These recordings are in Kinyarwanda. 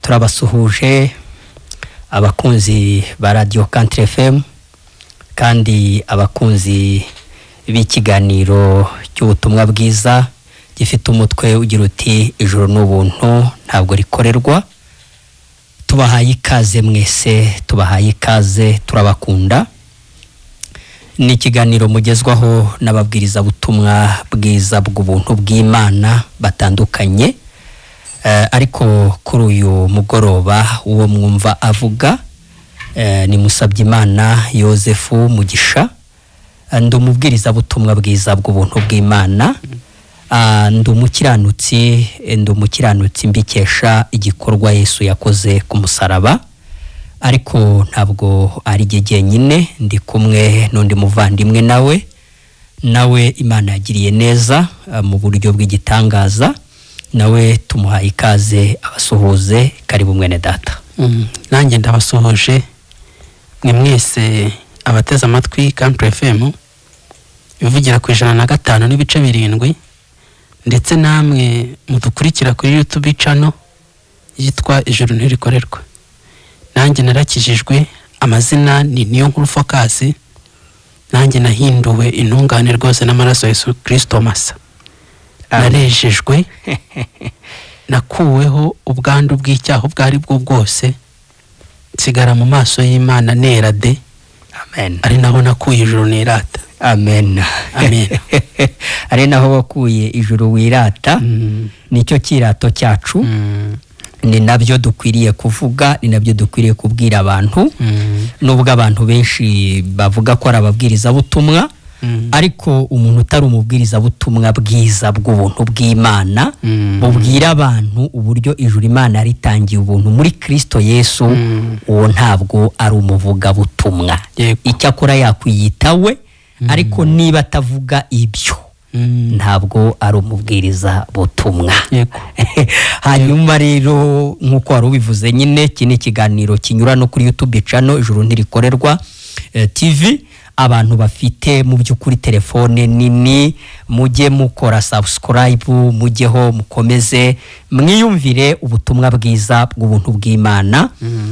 Turabasuhuje abakunzi ba Radio Country FM kandi abakunzi b'ikiganiro cy'ubutumwa bwiza gifite umutwe ugira uti ijuru n'ubuntu ntabwo rikorerwa. Tubahaye ikaze mwese, tubahaye ikaze, turabakunda. Ni ikiganiro mugezwaho n'ababwiriza butumwa bwiza bw'ubuntu bw'Imana batandukanye. Ariko kuri uyu mugoroba uwo mwumva avuga ni Musabyimana Yozefu Mugisha. Ndi umubwiriza butumwa bwiza bw'ubuntu bw'Imana. Ndi umukiranutsi mbikesha igikorwa Yesu yakoze ku musaraba. Ariko ntabwo ari jye jyenyine, ndi kumwe n'undi muvandimwe nawe Imana yagiriye neza mu buryo bw'igitangaza, nawe tumuhaye ikaze abasuhuze. Karibu mwene data. Nanjye ndabasuhuje mwe mwese abateze amatwi Country FM ivugira ku 105.7, ndetse namwe mudukurikira kuri YouTube channel yitwa Ijuru Ntirikorerwa. Nanjye narakijijwe, amazina ni Niyonkuru Focus. Nanjye nahinduwe intungane rwose n'amaraso ya Yesu Kristo masa. Narejejwe, nakuweho ubwandu bw'icyaha ubwo ari bwo bwose, nsigara mu maso y'Imana nera de. Amen. Ari naho nakuye ijuru nirata. Amen. Amen. Ari naho wakuye ijuru wirata. Nicyo kirato cyacu. Ni nabyo dukwiriye kuvuga, ni nabyo dukwiriye kubwira abantu. Nubwo abantu benshi bavuga ko ari ababwiriza butumwa, ariko umuntu utari umubwiriza butumwa bwiza bw'ubuntu bw'Imana, bubwira abantu uburyo ijuru Imana ritangiye ubuntu muri Kristo Yesu, uwo ntabwo ari umuvuga butumwa. Icyakora yakwiyita we, ariko niba atavuga ibyo ntabwo ari umubwiriza butumwa. Hanyuma rero nkuko wari ubivuze nyine, iki ni ikiganiro kinyura no kuri YouTube channel Ijuru Ntirikorerwa TV. Abantu bafite mu by'ukuri telefone nini, mujye mukora subscribe, mujyeho mukomeze mwiyumvire ubutumwa bwiza bw'ubuntu bw'Imana.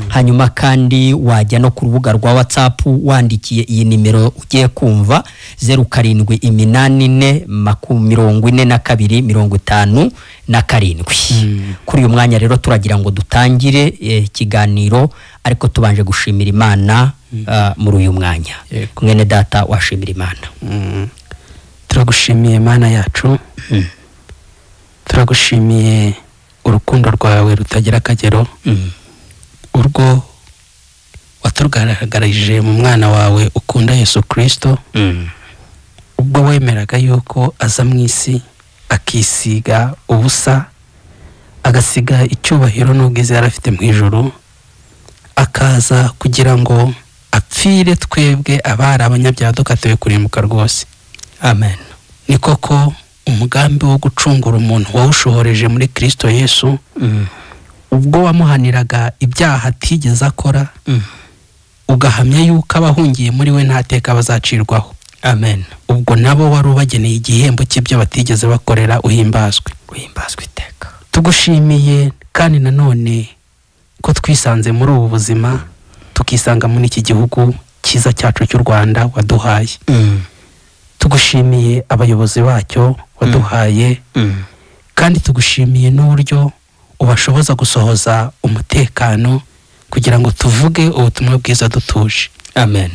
Hanyuma kandi wajya no ku rubuga rwa WhatsApp wandikiye iyi nimero ugiye kumva 0784 42 57. Kuri uyu mwanya rero turagira ngo dutangire ikiganiro, ariko tubanje gushimira Imana muri uyu mwanya. Mwene data, washimira Imana. Turagushimiye Mana yacu. Turagushimiye urukundo rwawe rutagira akagero, urwo watugaragarije mu mwana wawe ukunda Yesu Kristo, ubwo wemeraga yuko aza mu isi akisiga ubusa, agasiga icyubahiro n'ubwiza yari afite mu ijuru, akaza kugira ngo apfire twebwe abari abanyabyaha dukatiwe kurimbuka rwose. Amen. Ni koko umugambi wo gucungura umuntu wawushohoreje muri Kristo Yesu, ubwo wamuhaniraga ibyaha atigeze akora, ugahamya yuko abahungiye muri we nta teka bazacirwaho. Amen. Ubwo nabo wari ubageneye igihembo cy'ibyo batigeze bakorera, uhimbazwe. Uhimbazwe iteka. Tugushimiye kandi nanone ko twisanze muri ubu buzima, tukisanga muri iki gihugu cyiza cyacu cy'u Rwanda waduhaye. Tugushimiye abayobozi bacyo waduhaye, kandi tugushimiye n'uburyo ubashoboza gusohoza umutekano kugira ngo tuvuge ubutumwa bwiza dutuje. Amen.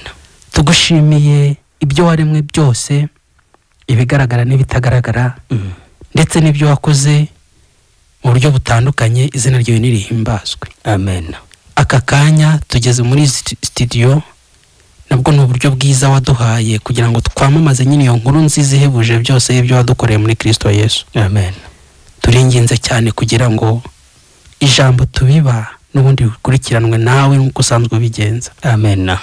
Tugushimiye ibyo waremwe byose, ibigaragara n'ibitagaragara, ndetse n'ibyo wakoze mu buryo butandukanye, izina ryawe nirihimbazwe. Amen. Aka kanya tugeze muri studio, nabwo ni uburyo bwiza waduhaye kugira ngo twamamaze nyine iyo nkuru nziza ihebuje byose y'ibyo wadukoreye muri Kristo Yesu. Amen. Turinginze cyane kugira ngo ijambo tubiba n'ubundi rikurikiranwe nawe nk'uko usanzwe ubigenza. Amen.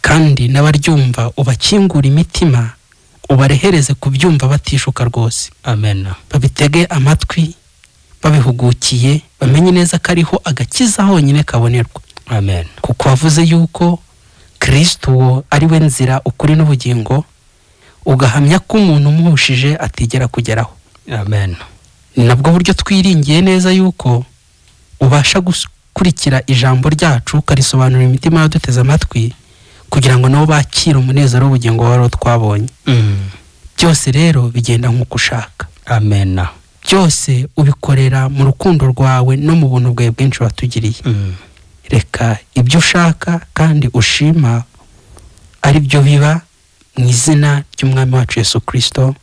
Kandi n'abaryumva ubakingura imitima, ubarehereze kubyumva batishuka rwose. Amen. Babitege amatwi babihugukiye, bamenye neza ko ariho agakiza honyine kabonerwa. Amen. Kuko wavuze yuko Kristo ari we nzira, ukuri n'ubugingo, ugahamya ko umuntu umuhushije atigera kugeraho. Amen. Ni nabwo buryo twiringiye neza yuko ubasha abakurikira ijambo ryacu, ukarisobanurira imitima y'abaduteze amatwi, kugira ngo nabo bakire umunezero w'ubugingo wari twabonye. Byose rero bigenda nk'uko ushaka. Amen. Byose ubikorera mu rukundo rwawe no mu buntu bwawe bwinshi watugiriye. Reka ibyo ushaka kandi ushima ari byo biba, mu izina ry'Umwami wacu Yesu Kristo.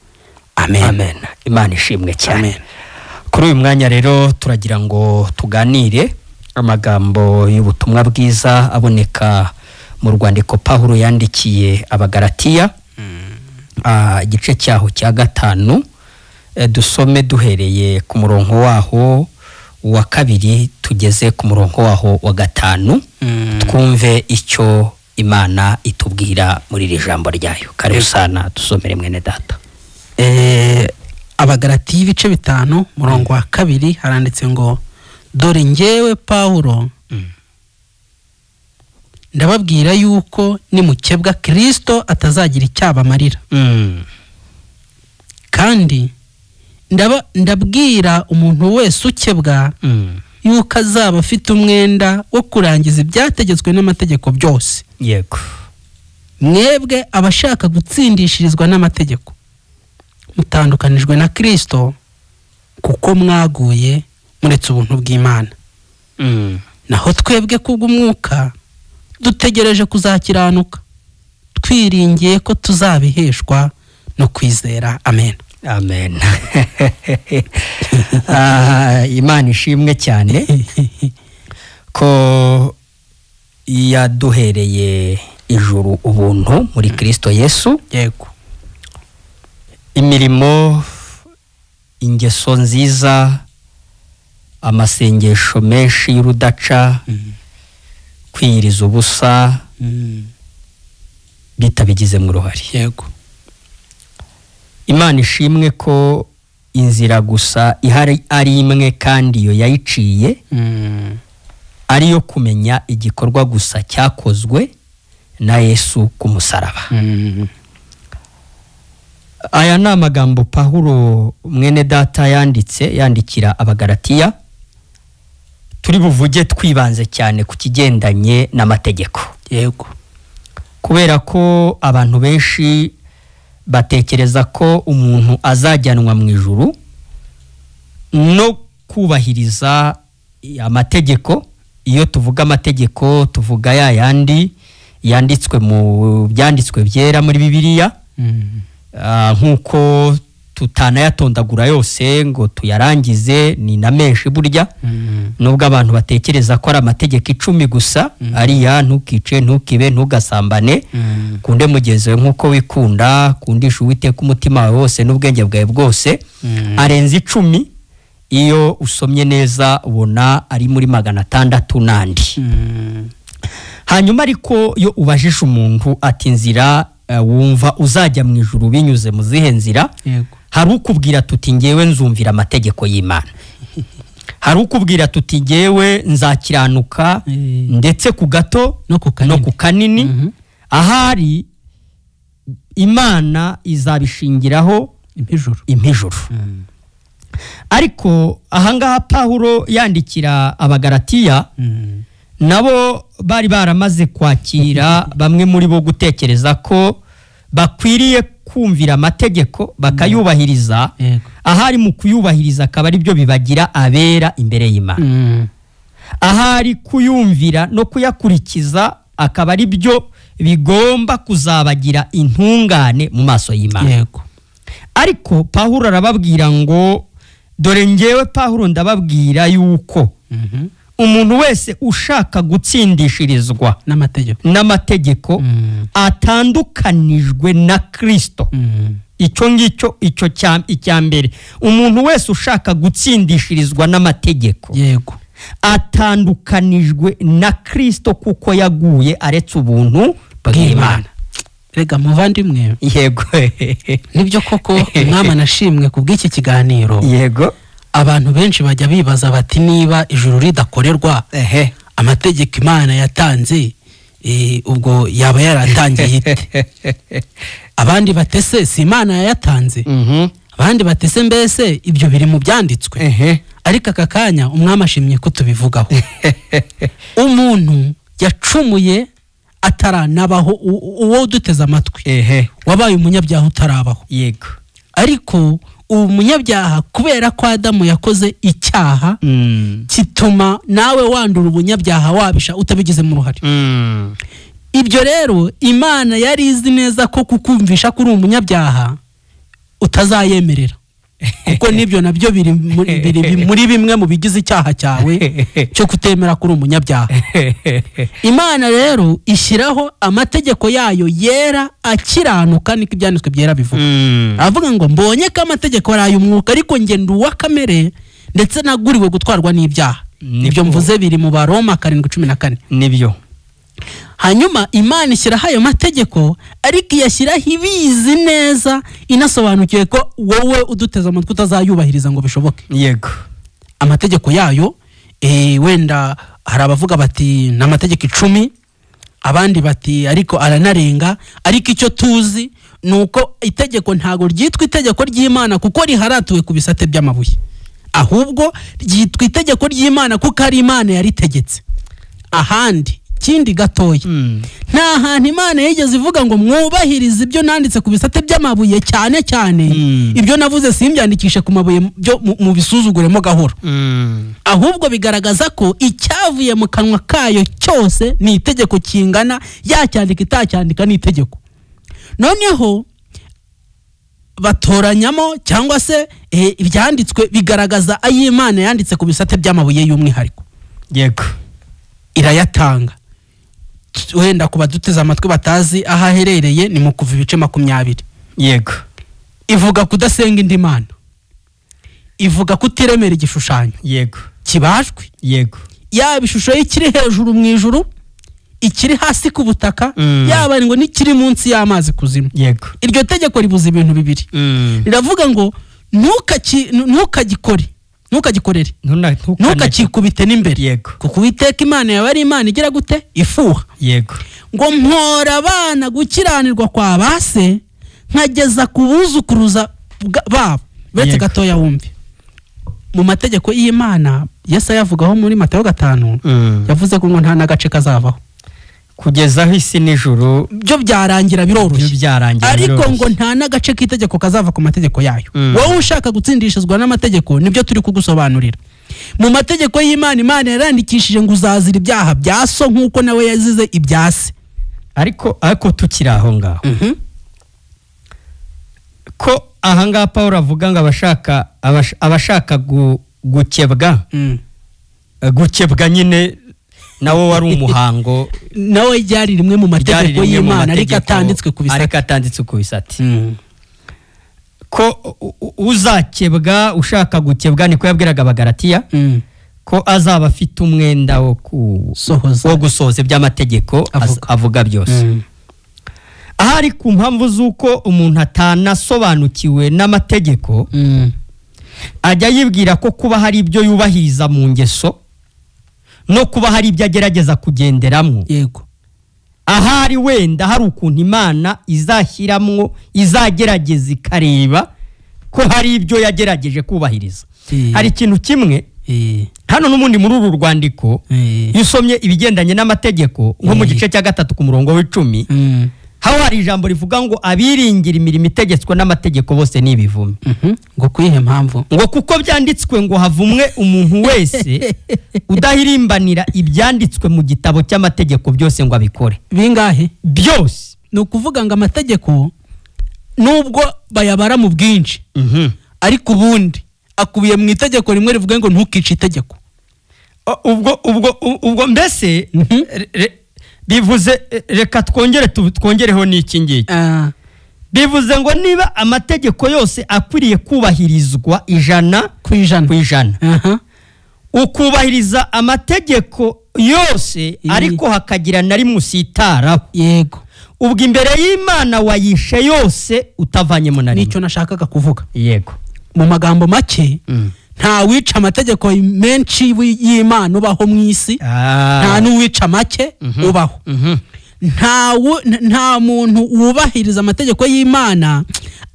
Amen. Amen. Imana ishimwe cyane. Amen. Kuri uyu mwanya rero turagira ngo tuganire amagambo y'ubutumwa bwiza aboneka mu rwandiko Pawulo yandikiye Abagalatiya, igice cyaho cya 5, dusome duhereye ku murongo waho wa 2 tugeze ku murongo waho wa 5, twumve icyo Imana itubwira muri iri jambo ryayo. Karibu sana, dusomere mwene data. Abagalatiya ibice 5 murongo wa 2 haranditse ngo: dore njyewe Pawulo ndababwira yuko nimukebwa Kristo atazagira icyabamarira. Kandi ndabwira umuntu wese ukebwa yuko azaba afite umwenda wo kurangiza ibyategetswe n'amategeko byose. Yego. Mwebwe abashaka gutsindishirizwa n'amategeko mutandukanijwe na Kristo, kuko mwaguye muretse ubuntu bw'Imana. Naho twebwe kubw'umwuka dutegereje kuzakiranuka, twiringiye ko tuzabiheshwa no kwizera. Amen. Amen. Imana ishimwe cyane ko yaduhereye ijuru ubuntu muri Kristo Yesu. Yego. Imirimo, ingeso nziza, amasengesho menshi y'urudaca, kwiyiriza ubusa, bitabigizemo uruhare. Yego. Imana ishimwe ko inzira gusa ihari ari imwe, kandi iyo yayiciye ariyo kumenya igikorwa gusa cyakozwe na Yesu ku musaraba. Aya ni amagambo Pawulo mwene data yanditse yandikira Abagalatiya. Turi buvuge twibanze cyane ku kigendanye n'amategeko. Yego. Kubera ko abantu benshi batekereza ko umuntu azajyanwa mu ijuru no kubahiriza amategeko. Iyo tuvuga amategeko tuvuga ya yandi yanditswe mu byanditswe byera muri Bibiliya, nkuko tutanayatondagura yose ngo tuyarangize, ni na menshi burya. Nubwo abantu batekereza ko ari amategeko 10 gusa, ariya ntukice, ntukibe, ntugasambane, kunde mugenzi wawe nkuko wikunda, kundisha Uwiteka umutima wawe wose n'ubwenge bwawe bwose, arenze 10. Iyo usomye neza ubona ari muri 600 n'andi. Hanyuma ariko iyo ubajije umuntu ati inzira wumva uzajya mu ijuru binyuze mu zihe nzira, hari ukubwira tuti ngewe nzumvira amategeko y'Imana, hari ukubwira tuti ngewe nzakiranuka ndetse ku gato no ku kanini, ahari Imana izabishingiraho impijuru. Ariko ahangaha Pawulo yandikira Abagalatiya, nabo bari baramaze kwakira, bamwe muri bo gutekereza ko bakwiriye kumvira amategeko bakayubahiriza, ahari mu kuyubahiriza akaba ari byo bibagira abera imbere y'Imana, ahari kuyumvira no kuyakurikiza akaba ari byo bigomba kuzabagira intungane mu maso y'Imana. Yego. Ariko Pawulo arababwira ngo dore ngewe Pawulo ndababwira yuko umuntu wese ushaka gutsindishirizwa n'amategeko atandukanijwe na Kristo. Icyo ngicyo icyo icya mbere, umuntu wese ushaka gutsindishirizwa n'amategeko, yego, atandukanijwe na Kristo kuko yaguye aretse ubuntu bw'Imana. Rega muvandimwe, yego, nibyo koko Umwami anashimwe kubw'iki kiganiro. Yego. Abantu benshi bajya bibaza bati niba ijuru ridakorerwa, amategeko Imana yatanze ubwo yaba yaratangiye ite? Abandi batese si Imana yayatanze, abandi batese mbese ibyo biri mu byanditswe. Ariko aka kanya umwami ashimye ko tubivugaho. Umuntu yacumuye ataranabaho, uwo uduteze amatwi wabaye umunyabyaha utarabaho. Yego. Ariko ubu munyabyaha kubera ko Adamu yakoze icyaha kituma nawe wandura ubunyabyaha wabisha utabigizemo uruhare. Ibyo rero Imana yari izi neza ko kukumvisha ko uri umunyabyaha utazayemerera, kuko nibyo nabyo biri muri bimwe mu bigize icyaha cyawe cyo kutemera ko uri umunyabyaha. Imana rero ishyiraho amategeko yayo yera akiranuka, niko ibyanditswe byera bivuga. Avuga ngo mbonye ko amategeko ari ay'umwuka, ariko njye ndi uwa kamere ndetse naguriwe gutwarwa n'ibyaha. Ibyo mvuze biri mu Baroma 7:14. Nibyo. Hanyuma Imana ishyiraho ayo mategeko, ariko iyashyiraho ibizi neza, inasobanukiwe ko wowe uduteze amatwi utazayubahiriza ngo bishoboke. Yego. Amategeko yayo wenda hari abavuga bati ni amategeko 10, abandi bati ariko aranarenga, ariko icyo tuzi ni uko itegeko ntago ryitwa itegeko ry'Imana kuko riharatuwe ku bisate by'amabuye, ahubwo ryitwa itegeko ry'Imana kuko ari Imana yaritegetse. Ahandi kindi gatoya, nta hantu Imana yigeze ivuga ngo mwubahirize ibyo nanditse ku bisate by'amabuye, cyane cyane ibyo navuze simbyandikishe ku mabuye byo mu bisuzuguremo gahoro. Ahubwo bigaragaza ko icyavuye mu kanwa kayo cyose ni itegeko kingana, yacyandika itacyandika ni itegeko. Noneho batoranyamo cyangwa se ibyanditswe bigaragaza ay'Imana yanditse ku bisate by'amabuye y'umwihariko. Yego. Irayatanga. Wenda kuba duteze amatwi batazi aho aherereye ni mu Kuva ibice 20. Yego. Ivuga kudasenga indi mana, ivuga kutiremera igishushanyo. Yego. Kibajwe. Yego. Yaba ishusho y'ikiri hejuru mu ijuru, ikiri hasi ku butaka, yaba ngo n'ikiri munsi y'amazi kuzimu. Yego. Iryo tegeko ribuza ibintu bibiri. Riravuga ngo ntukagikore, ntukagikorere, ntukakikubite n'imbere. Yego. Kuko Uwiteka Imana yawe ari Imana igira gute? Ifuha. Yego. Ngo mpora abana gukiranirwa kwa base nkageza ku buzukuruza babo. Uretse gatoya wumve, mu mategeko y'Imana Yesu yavugaho muri Matayo 5, yavuze ko ngo nta n'agace kazavaho kugeza aho isi n'ijuru byo byarangira biroroshye, ariko ngo nta n'agace k'itegeko kazava ku mategeko yayo. Wowe ushaka gutsindishizwa n'amategeko, nibyo turi kugusobanurira. Mu mategeko y'Imana, Imana yarandikishije ngo uzazira ibyaha bya so nk'uko nawe yazize ibya se. Ariko tukiri aho ngaho, ko aha ngaha Paul avuga ngo abashaka gukebwa, gukebwa nyine nawo wari umuhango, nawe ryari rimwe mu mategeko y'Imana ariko atanditswe ku bisate, ariko atanditswe ku bisate. Ko uzakebwa ushaka gukebwa, niko yabwiraga Abagalatiya, ko azaba afite umwenda wo gusohoza iby'amategeko avuga byose. Ahari ku mpamvu z'uko umuntu atanasobanukiwe n'amategeko, ajya yibwira ko kuba hari ibyo yubahiriza mu ngeso no kuba hari ibyo agerageza kugenderamo. Yego. Ahari wenda hari ukuntu Imana izashyiramo, izagerageza ikareba ko hari ibyo yagerageje kubahiriza. Hari ikintu kimwe hano n'ubundi muri uru rwandiko, iyo usomye ibigendanye n'amategeko nko mu gice cya 3 ku murongo w'10, aho hari ijambo rivuga ngo abiringira imirimo itegetswe n'amategeko bose ni ibivume. Ngo kuyihe mpamvu? Ngo kuko byanditswe ngo havumwe umuntu wese udahirimbanira ibyanditswe mu gitabo cy'amategeko byose ngo abikore. Bingahe? Byose. Ni ukuvuga ngo amategeko nubwo bayabara mu bwinshi, ariko ubundi akubiye mu itegeko rimwe rivuga ngo ntukice itegeko. Ubwo mbese bivuze, reka twongere twongereho n'iki ngiki. Bivuze ngo niba amategeko yose akwiriye kubahirizwa 100 ku 100, ukubahiriza amategeko yose ariko hakagira na rimwe usitaraho. Yego. Ubwo imbere y'Imana wayishe yose utavanyemo na rimwe. Nicyo nashakaga kuvuga. Yego. Mu magambo make, nta wica amategeko menshi y'Imana ubaho mu isi, nta n'uwica make ubaho. Nta muntu wubahiriza amategeko y'Imana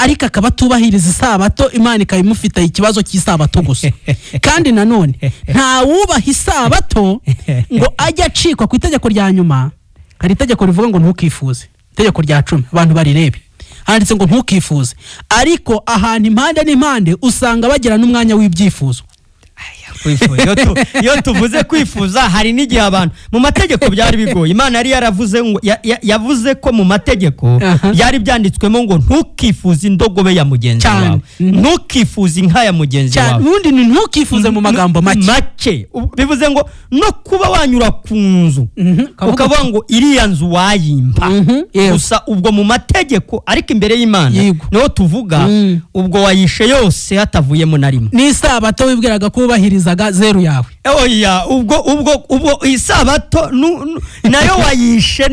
ariko akaba atubahiriza isabato, Imana ikabimufitaye ikibazo cy'isabato gusa. Kandi nanone nta wubaha isabato ngo ajye acikwa ku itegeko rya nyuma. Hari itegeko rivuga ngo ntukifuze, itegeko rya 10 abantu barirebe, handitse ngo ntukifuze, ariko ahantu impande n'impande usanga bagira n'umwanya w'ibyifuzo. Iyo tuvuze kwifuza hari n'igihe abantu mu mategeko byari bigoye. Imana yari yaravuze ngo yavuze ko mu mategeko byari byanditswemo ngo ntukifuze indogobe ya mugenzi wawe, ntukifuze inka ya mugenzi wawe, ubundi ni ntukifuze mu magambo make. Bivuze ngo no kuba wanyura ku nzu ukavuga ngo iriya nzu wayimpa gusa, ubwo mu mategeko, ariko imbere y'Imana niho tuvuga ubwo wayishe yose hatavuyemo na rimwe. N'isabato wibwiraga kubahirizaga zeru yawe. Oya, ubwo isabato nayo wayishe,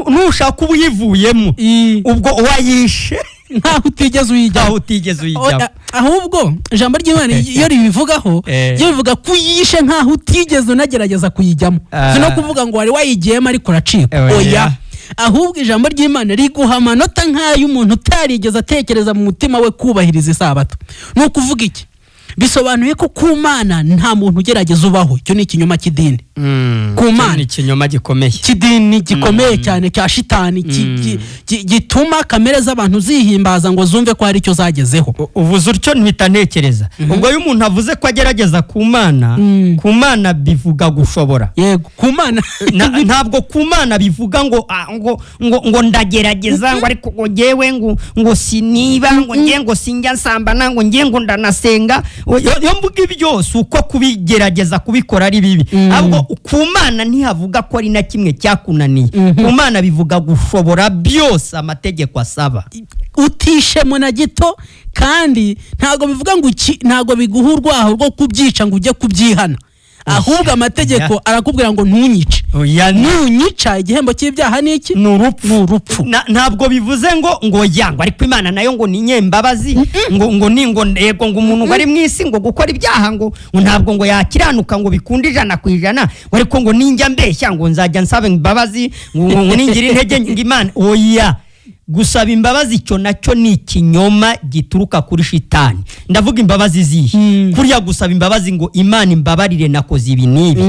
nushaka ubuyivuyemo ubwo wayishe nkaho utigeze uyijyaho. Ahubwo ijambo ry'Imana iyo ribivugaho, iyo bivuga ko uyishe nkaho utigeze unagerageza kuyijyamo, si no kuvuga ngo wari wayigiyemo ariko uracika. Oya, ahubwo ijambo ry'Imana riguha amanota nk'ay'umuntu utarigeze atekereza mu mutima we kubahiriza isabato. Ni ukuvuga iki? Bisobanuye ko ku Mana nta muntu ugerageza ubaho. Icyo ni ikinyoma cy'idini. Ku Mana ni ikinyoma gikomeye cy'idini, gikomeye cyane cya shitani, gituma kamere z'abantu zihimbaza ngo zumve ko hari icyo zagezeho. Uvuze utyo mpita ntekereza, ubwo iyo umuntu avuze ko agerageza ku Mana, ku Mana bivuga gushobora. Yego, ku Mana ntabwo ku Mana bivuga ngo ngo ndagerageza ngo ariko ngo ngewe ngo siniba, ngo nge ngo sinjya nsambana, ngo nge ngo ndanasenga. Iyo mvuga ibyo si uko kubigerageza kubikora ari bibi, ahubwo ku Mana ntihavuga ko ari na kimwe cyakunaniye. Ku Mana bivuga gushobora byose amategeko asaba, utishemo na gito. Kandi ntago bivuga ngo ntago biguha urwaho rwo kubyica ngo ujye kubyihana, ahubwo amategeko arakubwira ngo ntunyice. Nunyica igihembo cy'ibyaha ni iki? Ni urupfu. Ntabwo bivuze ngo yangwa, ariko Imana nayo ngo ni nyembabazi, ngo ni ngo yego ngo umuntu ngo ari mu isi ngo gukora ibyaha ngo ntabwo ngo yakiranuka ngo bikunde 100%, ariko ngo ninjya mbeshya ngo nzajya nsaba imbabazi ngo ningira intege ngo Imana. Oya, gusaba imbabazi icyo nacyo ni ikinyoma gituruka kuri shitani. Ndavuga imbabazi zihe? Kuriya gusaba imbabazi ngo Imana imbabarire nakoze ibi n'ibi,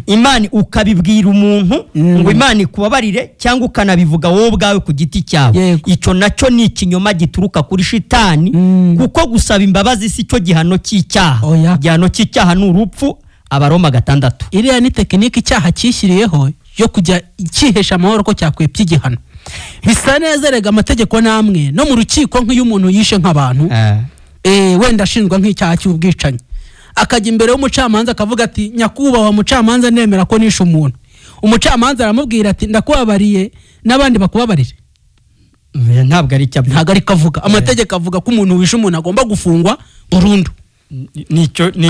Imana ukabibwira umuntu ngo Imana ikubabarire, cyangwa ukanabivuga wowe ubwawe ku giti cyawe, icyo nacyo ni ikinyoma gituruka kuri shitani. Kuko gusaba imbabazi si cyo gihano cy'icyaha. Igihano cy'icyaha ni urupfu, Abaroma 6. Iriya ni tekinike icyaha cyishyiriyeho yo kujya cyihesha amahoro ko cyakwepye igihano. Bisa neza rega amategeko namwe no mu rukiko nk'iyo umuntu yishe nk'abantu, wenda ashinjwa nk'icyaha cy'ubwicanyi, akajya imbere y'umucamanza akavuga ati nyakubahwa mucamanza nemera ko nishe umuntu. Umucamanza aramubwira ati ndakubabariye n'abandi bakubabarire. Ntabwo ari icyo, ntabwo ari kavuga. Amategeko avuga ko umuntu wishe umuntu agomba gufungwa burundu.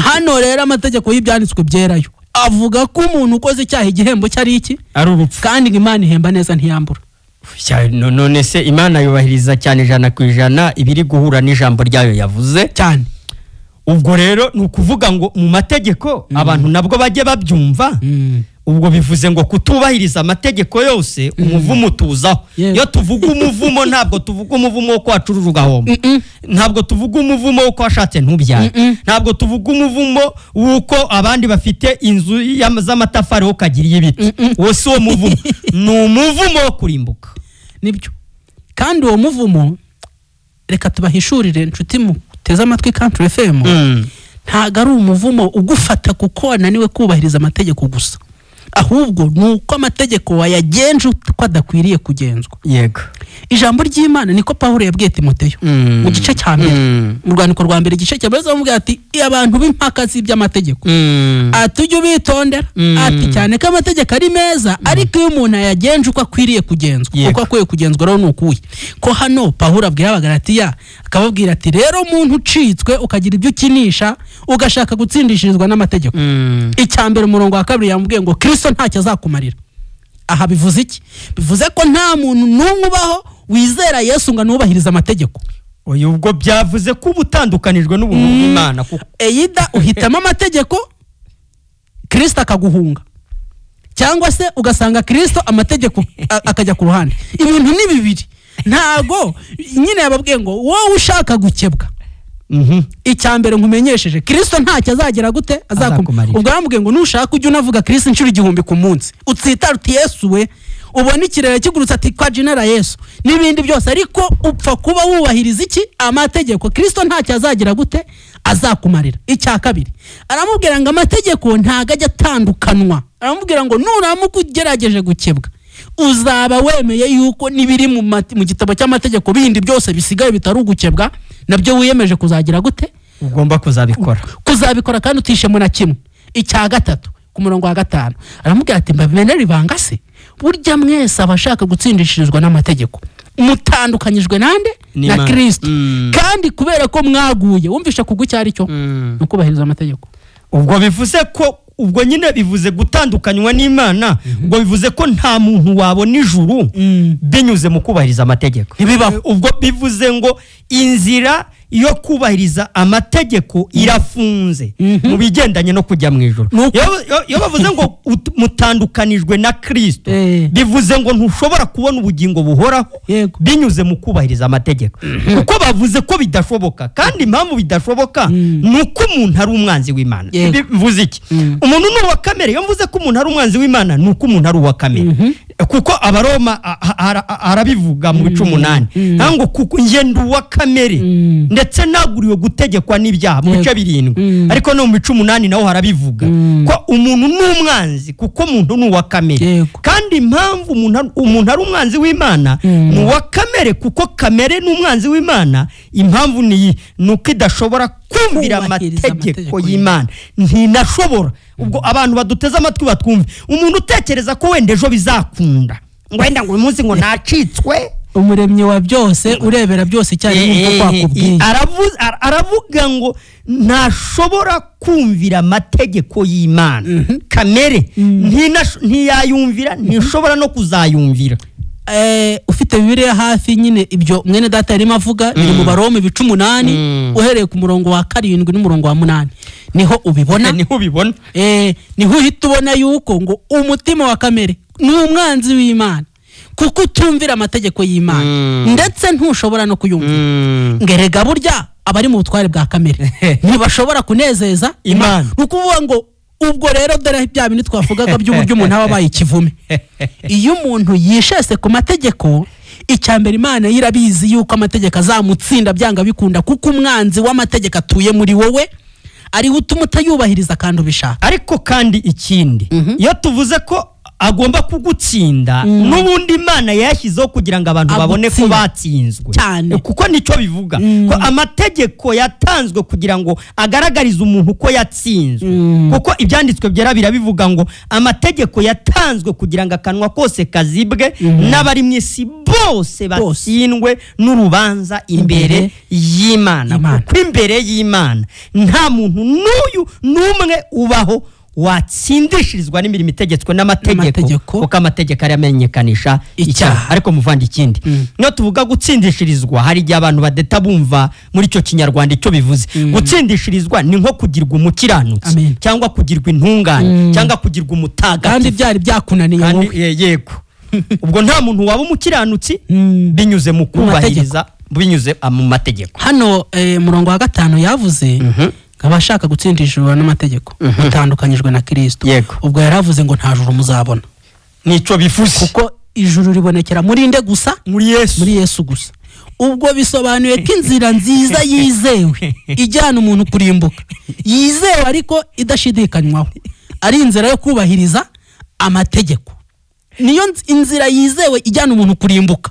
Hano rero amategeko y'ibyanditswe byerayo avuga ko umuntu ukoze icyaha igihembo cyari iki? Ari urupfu. Kandi Imana ihemba neza ntiyambura. None se Imana yubahiriza cyane 100% ibiri guhura n'ijambo ryayo yavuze cyane. Ubwo rero ni ukuvuga ngo mu mategeko abantu nabwo bajye babyumva. Ubwo bivuze ngo kutubahiriza amategeko yose umuvumo tuzaho. Iyo tuvuga umuvumo ntabwo tuvuga umuvumo wo kwacurura ugahomba, ntabwo tuvuga umuvumo wo kwashatse ntubyare, ntabwo tuvuga umuvumo w'uko abandi bafite inzu z'amatafari wo kagira ibiti. Uwo si wo muvumo, ni umuvumo wo kurimbuka. Nibyo. Kandi uwo muvumo reka tubahishurire inshuti muteze amatwi Country FM, ntabwo ari umuvumo ugufata kuko wananiwe kubahiriza amategeko gusa, ahubwo nuko amategeko wayagenje uko adakwiriye kugenzwa. Yego. Ijambo ry'Imana niko Pawulo yabwiye Timoteyo mu gice cya mbere, mu rwandiko rwa mbere igice cya mbere, aramubwira ati abantu b'impaka z'iby'amategeko ati ujye ubitondera, ati cyane ko amategeko ari meza, ariko iyo umuntu ayagenje uko akwiriye kugenzwa, uko akwiye kugenzwa rero ni ukuye. Ko hano Pawulo abwira Abagalatiya akababwira ati rero umuntu ucitswe ukagira ibyo ukinisha ugashaka gutsindishirizwa n'amategeko, icya mbere umurongo wa kabiri yamubwiye ngo Kristo ntacyo azakumarira. Aha bivuze iki? Bivuze ko nta muntu n'umwe ubaho wizera Yesu ngo anubahirize amategeko. Oya, ubwo byavuze ko ubutandukanijwe n'ubuntu bw'Imana. Eyida uhitamo amategeko Kristo akaguhunga, cyangwa se ugasanga Kristo amategeko akajya ku ruhande. Ibintu ni bibiri. Ntago nyine yababwiye ngo wowe ushaka gukebwa, icya mbere nkumenyesheje Kristo ntacyo azagera gute azakumarira. Ubwo aramubwiye ngo nushaka ujye unavuga Kristo inshuro 1000 ku munsi, utsitara uti Yesu we, ubona ikirere kigurutse ati kwa jina Yesu n'ibindi byose, ariko upfa kuba wubahiriza iki amategeko, Kristo ntacyo azagira gute azakumarira. Icya kabiri aramubwira ngo amategeko ntago ajya atandukanwa, aramubwira ngo nuramuka ugerageje gukebwa uzaba wemeye yuko nibiri mu gitabo cy'amategeko bindi byose bisigaye bitari ugukebwa nabyo wiyemeje kuzagira gute ugomba kuzabikora kandi utishemo na kimwe. Icya gatatu ku murongo wa 5 aramubwira ati mbabimenera ibanga se, burya mwese abashaka gutsindishirizwa n'amategeko mutandukanyijwe nande na Kristo, kandi kubera ko mwaguye. Wumvisha kugwa icyo ari cyo nukubahiriza amategeko. Ubwo bivuze ko ubwo nyine bivuze gutandukanywa n'Imana, ubwo bivuze ko nta muntu wabona ijuru binyuze mu kubahiriza amategeko. Ubwo bivuze ngo inzira yo kubahiriza amategeko irafunze mu bigendanye no kujya mu ijuru. Iyo bavuze ngo mutandukanijwe na Kristo, bivuze ngo ntushobora kubona ubugingo buhoraho binyuze mu kubahiriza amategeko, kuko bavuze ko bidashoboka. Kandi impamvu bidashoboka ni uko umuntu ari umwanzi w'Imana. Bivuze iki? Umuntu ni uwa kamere. Iyo mvuze ko umuntu ari umwanzi w'Imana ni uko umuntu ari uwa kamere, kuko Abaroma arabivuga mu bice 8 ngo kuko njye ndi uwa kamere ndetse naguriwe gutegekwa n'ibyaha mu bice 7, ariko no mu bice 8 naho harabivuga ko umuntu ni umwanzi kuko umuntu ni uwa kamere. Kandi impamvu umuntu ari umwanzi w'Imana ni uwa kamere kuko kamere ni umwanzi w'Imana, impamvu ni nuko idashobora kumvira amategeko y'Imana, ntinashobora. Ubwo abantu baduteze amatwi batwumve, umuntu utekereza ko wenda ejo bizakunda, ngo wenda ngo uyu munsi ngo nacitswe, umuremyi wa byose urebera byose icyarimwe uko kwakubwiye, aravuga ngo ntashobora kumvira amategeko y'Imana. Kamere ntiyayumvira, ntishobora no kuzayumvira. Ufite Bibiliya hafi nyine ibyo mwene data yarimo avuga biri mu Baroma ibice 8 uhereye ku murongo wa 7 n'umurongo wa 8 niho ubibona, niho ubibona, niho uhita ubona yuko ngo umutima wa kamere ni umwanzi w'Imana kuko utumvira amategeko y'Imana ndetse ntushobora no kuyumvira. Ngerega burya abari mu butware bwa kamere ntibashobora kunezeza Imana. Nukuvuga ngo ubwo rero dore bya bintu twavugaga by'uburyo umuntu aba abaye ikivume. Iyo umuntu yishese ku mategeko, icya mbere Imana irabizi yuko amategeko azamutsinda byanga bikunda, kuko umwanzi w'amategeko atuye muri wowe ari utuma utayubahiriza kandi ubishaka. Ariko kandi ikindi, iyo tuvuze ko agomba kugutsinda, n'ubundi Imana yashyizeho kugira ngo abantu babone ko batsinzwe, kuko nicyo bivuga ko amategeko yatanzwe kugira ngo agaragarize umuntu ko yatsinzwe, kuko ibyanditswe byera birabivuga ngo amategeko yatanzwe kugira ngo akanwa kose kazibwe n'abari mu isi bose batsindwe n'urubanza imbere y'Imana. Kuko imbere y'Imana nta muntu n'uyu n'umwe ubaho watsindishirizwa n'imirimo itegetswe n'amategeko, kuko amategeko ari amenyekanisha icyaha. Ariko muvandi ikindi, niyo tuvuga gutsindishirizwa hari igihe abantu badeta bumva muri icyo kinyarwanda icyo bivuze. Gutsindishirizwa ni nko kugirwa umukiranutsi cyangwa kugirwa intungane cyangwa kugirwa umutagatifu, kandi byari byakunaniye wowe. Yego, ubwo nta muntu waba umukiranutsi binyuze mu kubahiriza, binyuze mu mategeko. Hano murongo wa 5 yavuze abashaka gutsindishijwe n'amategeko mutandukanyijwe na Kristo. Ubwo yaravuze ngo nta juru muzabona, nico bivuze, kuko ijuru ribonekera muri nde gusa? Muri Yesu, muri Yesu gusa. Ubwo bisobanuye ko inzira nziza yizewe ijyana umuntu kurimbuka, yizewe ariko idashidikanywaho, ari inzira yo kubahiriza amategeko. Niyo inzira yizewe ijyana umuntu kurimbuka,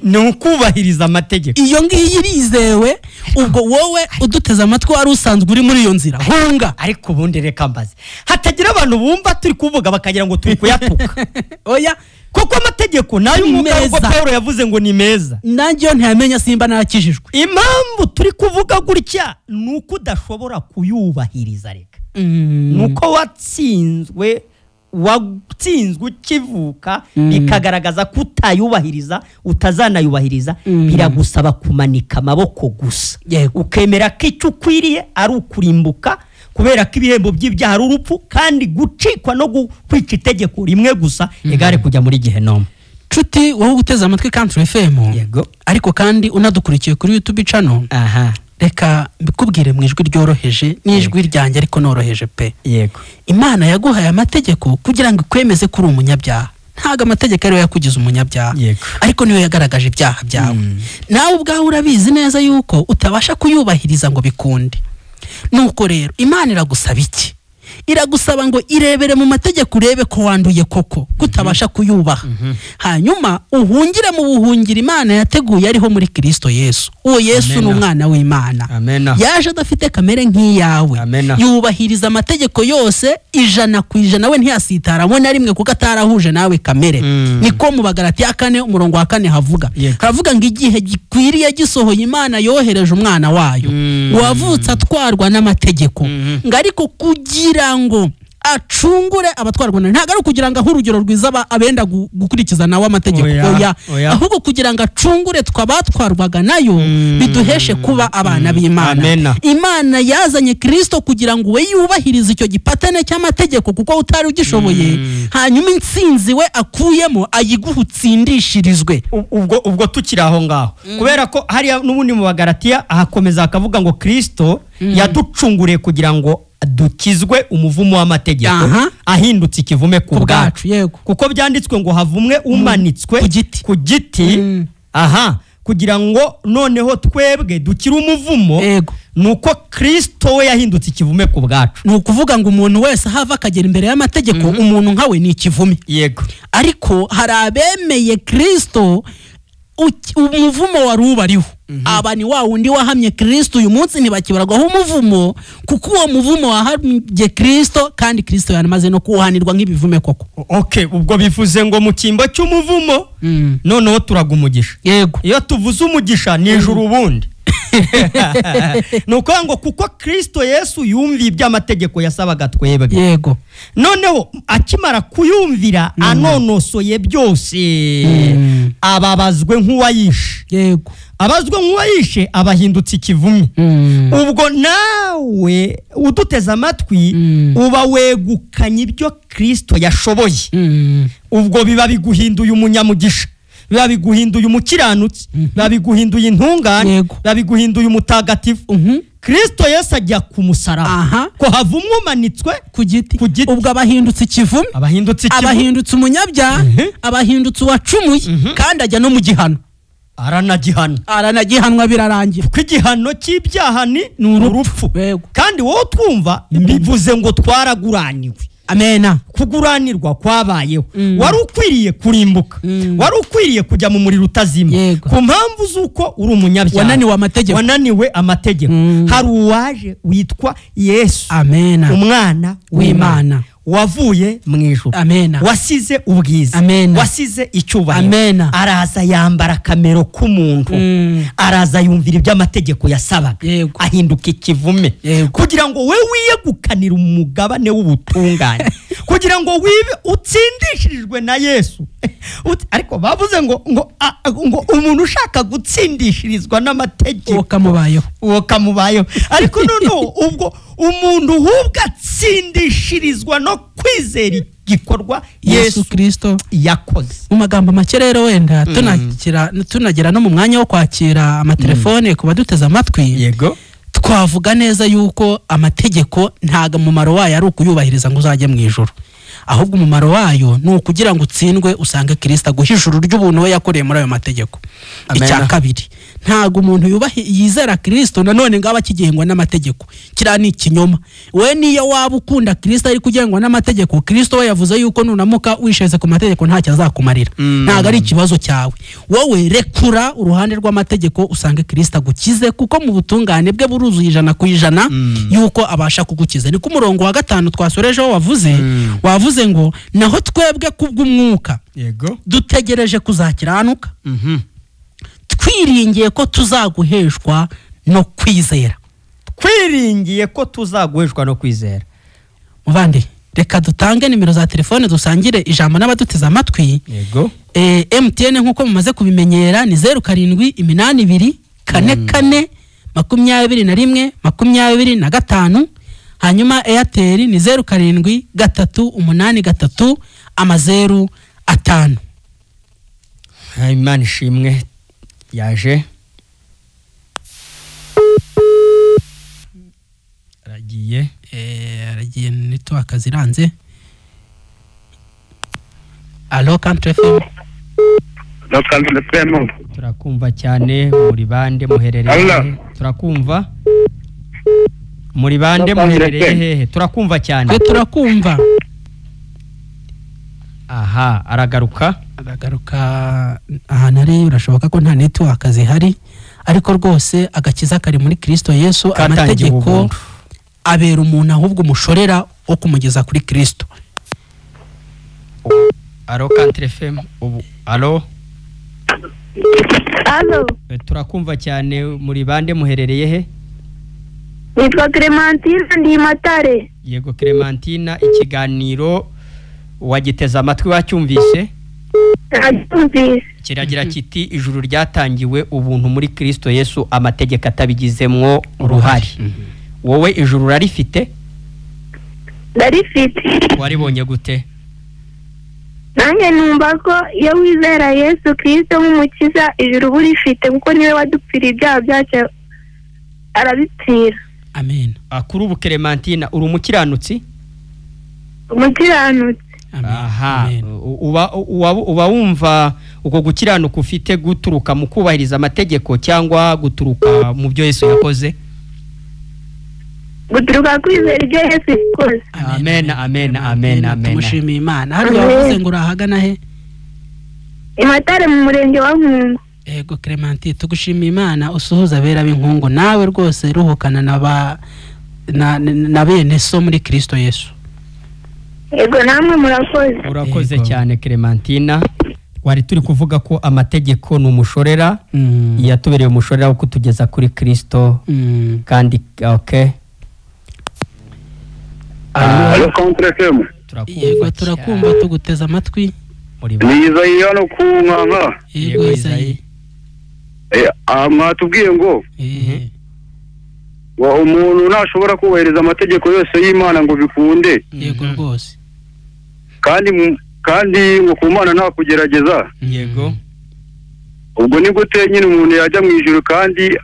ni ukubahiriza amategeko. Iyo ngiyi irizewe. Ubwo wowe uduteze amatwi wari usanzwe uri muri iyo nzira, hunga. Ariko ubundi reka mbaze, hatagira abantu bumva turi kuvuga bakagira ngo turi kuyatuka. Oya, kuko amategeko nayo umwuka uko Paulo yavuze ngo ni meza, nanjye ntiyamenya simba narakijijwe. Impamvu turi kuvuga gutya ni uko udashobora kuyubahiriza. Reka nuko watsinzwe ukivuka bikagaragaza ko utayubahiriza, utazanayubahiriza, biragusaba kumanika amaboko gusa, ukemera ko icyo ukwiriye ari ukurimbuka, kubera ko ibihembo by'ibyaha ari urupfu, kandi gucikwa no kwica itegeko rimwe gusa igare kujya muri gehinomu. Nshuti wowe uteze amatwi Country FM, Yego. ariko kandi unadukurikiye kuri YouTube channel, Aha. reka mbikubwire mu ijwi ryoroheje n'ijwi ryanjye ariko noroheje pe. Yego. Imana yaguhaye amategeko kugira ngo ikwemeze ko uri umunyabyaha. Ntabwo amategeko ariyo yakugize umunyabyaha, Yego. ariko niyo yagaragaje ibyaha byawe. Nawe ubwawe urabizi neza yuko utabasha kuyubahiriza ngo bikunde. Nuko rero Imana iragusaba iki? Iragusaba ngo irebere mu mategeko urebe ko wanduye koko, kutabasha kuyubaha. Hanyuma uhungire mu buhungiro Imana yateguye ariho muri Kristo Yesu. Uwo Yesu ni umwana w'Imana. Yaje adafite kamere nk'iyawe. Yubahiriza amategeko yose 100%, we ntiyasitaramo na rimwe kuko atarahuje nawe kamere. Niko mu Bagalatiya 4:4 havuga. Haravuga ngo igihe gikwiriye gisohoye Imana yohereje umwana wayo wavutse atwarwa n'amategeko, ngo ariko kugira ngo acungure abatwarwa nayo. Ntabwo ari ukugira ngo ahe urugero rwiza abenda gukurikiza nawe amategeko, oya, ahubwo kugira ngo acungure twabatwarwaga nayo, biduheshe kuba abana b'Imana. Imana yazanye Kristo kugira ngo we yubahirize icyo gipatane cy'amategeko kuko utari ugishoboye, hanyuma intsinzi we akuyemo ayiguhe utsindishirizwe. Ubwo tukiri aho ngaho, kubera ko hariya n'ubundi mu Bagalatiya ahakomeza akavuga ngo Kristo yaducunguriye kugira ngo dukizwe umuvumo w'amategeko ahindutse ikivume ku bwacu. Yego. Kuko byanditswe ngo havumwe umanitswe ku giti, aha, kugira ngo noneho twebwe dukire umuvumo. Nuko Kristo we yahindutse ikivume ku bwacu. Ni ukuvuga ngo umuntu wese ahava akagera imbere y'amategeko, umuntu nkawe ni ikivume. Yego. Ariko hari abemeye Kristo, umuvumo wari ubariho. Aba ni wa wundi wahamye Kristo, uyu munsi ntibakibarwaho umuvumo kuko uwo muvumo wahamye Kristo, kandi Kristo yanamaze no kuwuhanirwa nk'ibivume koko. Okay, ubwo bivuze ngo mu cyimbo cy'umuvumo noneho turaga umugisha. Yego. Iyo tuvuze umugisha ni ijuru ubundi. Nuko ngo kuko Kristo Yesu yumviye iby'amategeko yasabaga twebwe. Yego. Noneho akimara kuyumvira anonosoye byose, ababazwe nk'uwayishe. Yego. Abazwe nk'uwayishe abahindutse ikivume. Ubwo nawe uduteze amatwi uba wegukanye ibyo Kristo yashoboye. Ubwo biba biguhinduye umunyamugisha, biba biguhinduye umukiranutsi, biba biguhinduye intungane, biba biguhinduye umutagatifu. Kristo Yesu ajya ku musaraba ko havumwe umanitswe ku giti. Ubwo abahindutse ikivume, abahindutse umunyabyaha, abahindutse uwacumuye, kandi ajya no mu gihano. Aranagihanwa birarangira. Kuko igihano cy'ibyaha ni urupfu. Kandi wowe twumva bivuze ngo twaraguraniwe. Amena. Kuguranirwa kwabayeho. Wari ukwiriye kurimbuka, wari ukwiriye kujya mu muriro utazima ku mpamvu z'uko uri umunyabyaha, wananiwe amategeko. Hari uwaje witwa Yesu. Amena. Umwana w'Imana wavuye mu ijuru, wasize ubwiza, wasize icyubahiro, araza yambara akamero k'umuntu, araza yumvira iby'amategeko yasabaga, ahinduka ikivume kugira ngo we wiyegukanire umugabane w'ubutungane, kugira ngo wibe utsindishirijwe na Yesu. Ariko bavuze ngo ngo umuntu ushaka gutsindishirizwa n'amategeko uwo kamubayeho. Ariko noneho ubwo umuntu hubwo atsindishirizwa no kwizera igikorwa Yesu Kristo yakoze. Mu magambo make rero wenda tunagera no mu mwanya wo kwakira amatelefone ku baduteze amatwi. Yego. Twavuga neza yuko amategeko ntago umumaro wayo ari ukuyubahiriza ngo uzajye mu ijuru, ahubwo umumaro wayo ni ukugira ngo utsindwe usange Kristo aguhe ijuru ry'ubuntu we yakoreye muri ayo mategeko. Icya kabiri, ntago umuntu yizera Kristo nanone ngaba akigengwa n'amategeko. Kiriya ni ikinyoma. We niyo waba ukunda Kristo ariko ugengwa n'amategeko, Kristo we yavuze yuko nunamuka wisheze ku mategeko ntacyo azakumarira. Ntago ari ikibazo cyawe. Wowe rekura uruhande rw'amategeko usange Kristo agukize, kuko mu butungane bwe buruzuye 100% yuko abasha kugukiza. Ni ku murongo wa 5 twasorejeho wavuze ngo naho twebwe kubw'umwuka dutegereje kuzakiranuka, twiringiye ko tuzaguheshwa no kwizera. Twiringiye ko tuzaguheshwa no kwizera. Muvandi, reka dutange nimero za telefone dusangire ijambo n'abaduteze amatwi. Yego. MTN nkuko mumaze kubimenyera ni 0782 44 21 25. Hanyuma Airtel ni 07 3 8 3 0 5. Imana ishimwe yaje aragiye. Aragiye, network ziranze. Allo Country FM. Turakumva cyane, muri bande muherereye hehe? Turakumva muri bande muherereye hehe? Turakumva cyane. Twe turakumva. Aha aragaruka. Aragaruka ahantu ari, urashoboka ko nta network zihari, ariko rwose agakiza kari muri Kristo Yesu. Amategeko abera umuntu ahubwo umushorera wo kumugeza kuri Kristo. Allo Country FM ubu. Allo. Allo. Turakumva cyane, muri bande muherereye he? Nitwa Clementine ndi Matare. Yego Clementine, ikiganiro wagiteze amatwi wacyumvise? Nacyumvise. Kiragira kiti ijuru ryatangiwe ubuntu muri Kristo Yesu, amategeko atabigizemwo uruhare. Wowe ijuru urarifite? Ndarifite. Waribonye gute? Nanjye numva ko iyo wizera Yesu Kristo nk'umukiza ijuru uba urifite, kuko niwe wadupfiriye ibyaha byacu arabipfira. Amen. Kuri ubu Clementine uri umukiranutsi? Umukiranutsi. Aha, uba wumva uko gukiranuka ufite guturuka mu kubahiriza amategeko cyangwa guturuka mu byo Yesu yakoze? Guturuka kwizera ibyo Yesu yakoze. Amen, amen, amen, amen. Tumushimiye Imana. Hano wavuze ngo urahagana he? I Matare mu murenge wa Nkungu. Yego Clementine, tugushimiye Imana, usuhuza abera b'inkungu, nawe rwose ruhukana na bene so muri Kristo Yesu. Yego namwe murakoze. Urakoze cyane Clementine. Wari turi kuvuga ko amategeko ni umushorera, yatubereye umushorera wo kutugeza kuri Kristo. Kandi okay. Allo Country FM. Yego turakumva, tuguteza amatwi. Ni Izayi hano ku Nkanka. Yego Izayi. Mwatubwiye ngo umuntu ntashobora kubahiriza amategeko yose y'Imana ngo bikunde. Yego rwose. Kandi ngo ku Mana nta kugerageza. Yego. Ubwo ni gute nyine umuntu yajya mu ijuru kandi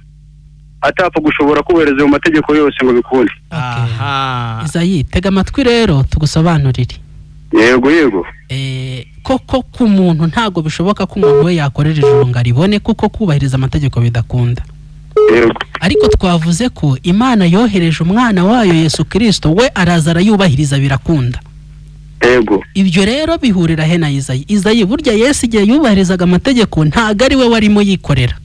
atapfa gushobora kubahiriza ayo mategeko yose ngo bikunde? Aha. Izayi, tega amatwi rero tugusobanurire. Yego yego. Koko ku muntu ntago bishoboka ko umuntu we yakorera ijuru ngo aribone, kuko kubahiriza amategeko bidakunda. Yego. Ariko twavuze ko Imana yohereje umwana wayo Yesu Kristo, we araza arayubahiriza birakunda. Yego. Ibyo rero bihurira he na Izayi? Izayi burya Yesu igihe yubahirizaga amategeko ntago ari we warimo yikorera,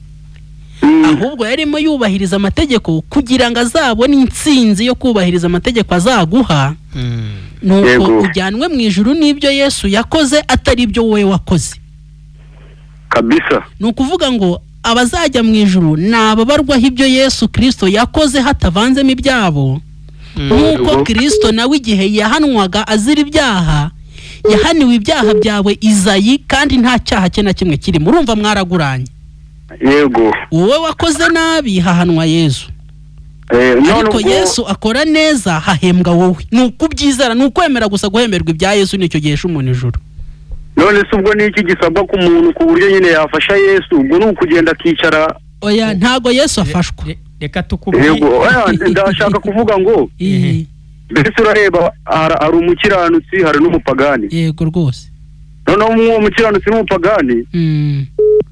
ahubwo yarimo yubahiriza amategeko kugira ngo azabone intsinzi yo kubahiriza amategeko azaguha. Nuko ujyanwe mu ijuru n'ibyo Yesu yakoze atari ibyo wowe wakoze. Kabisa. Ni ukuvuga ngo abazajya mu ijuru ni ababarwaho ibyo Yesu Kristo yakoze hatavanzemo ibyabo. Nk'uko Kristo nawe igihe yahanwaga azira ibyaha, yahaniwe ibyaha byawe Izayi, kandi nta cyaha cye na kimwe kirimo. Urumva mwaraguranye. Yego. Wowe wakoze nabi hahanwa Yesu. Ariko Yesu akora neza hahembwa wowe. Ni ukubyizera, ni ukwemera gusa guhemberwa ibya Yesu, nicyo gihesha umuntu ijuru. None se ubwo ni iki gisabwa ku muntu ku buryo nyine yafasha Yesu? Ubwo ni ukugenda akicara? Oya, ntago Yesu afashwa. Reka tukubwire. Yego, ndashaka kuvuga ngo mbese urareba hari umukiranutsi hari n'umupagani. Yego rwose. Noneho uwo mukiranutsi n'umupagani,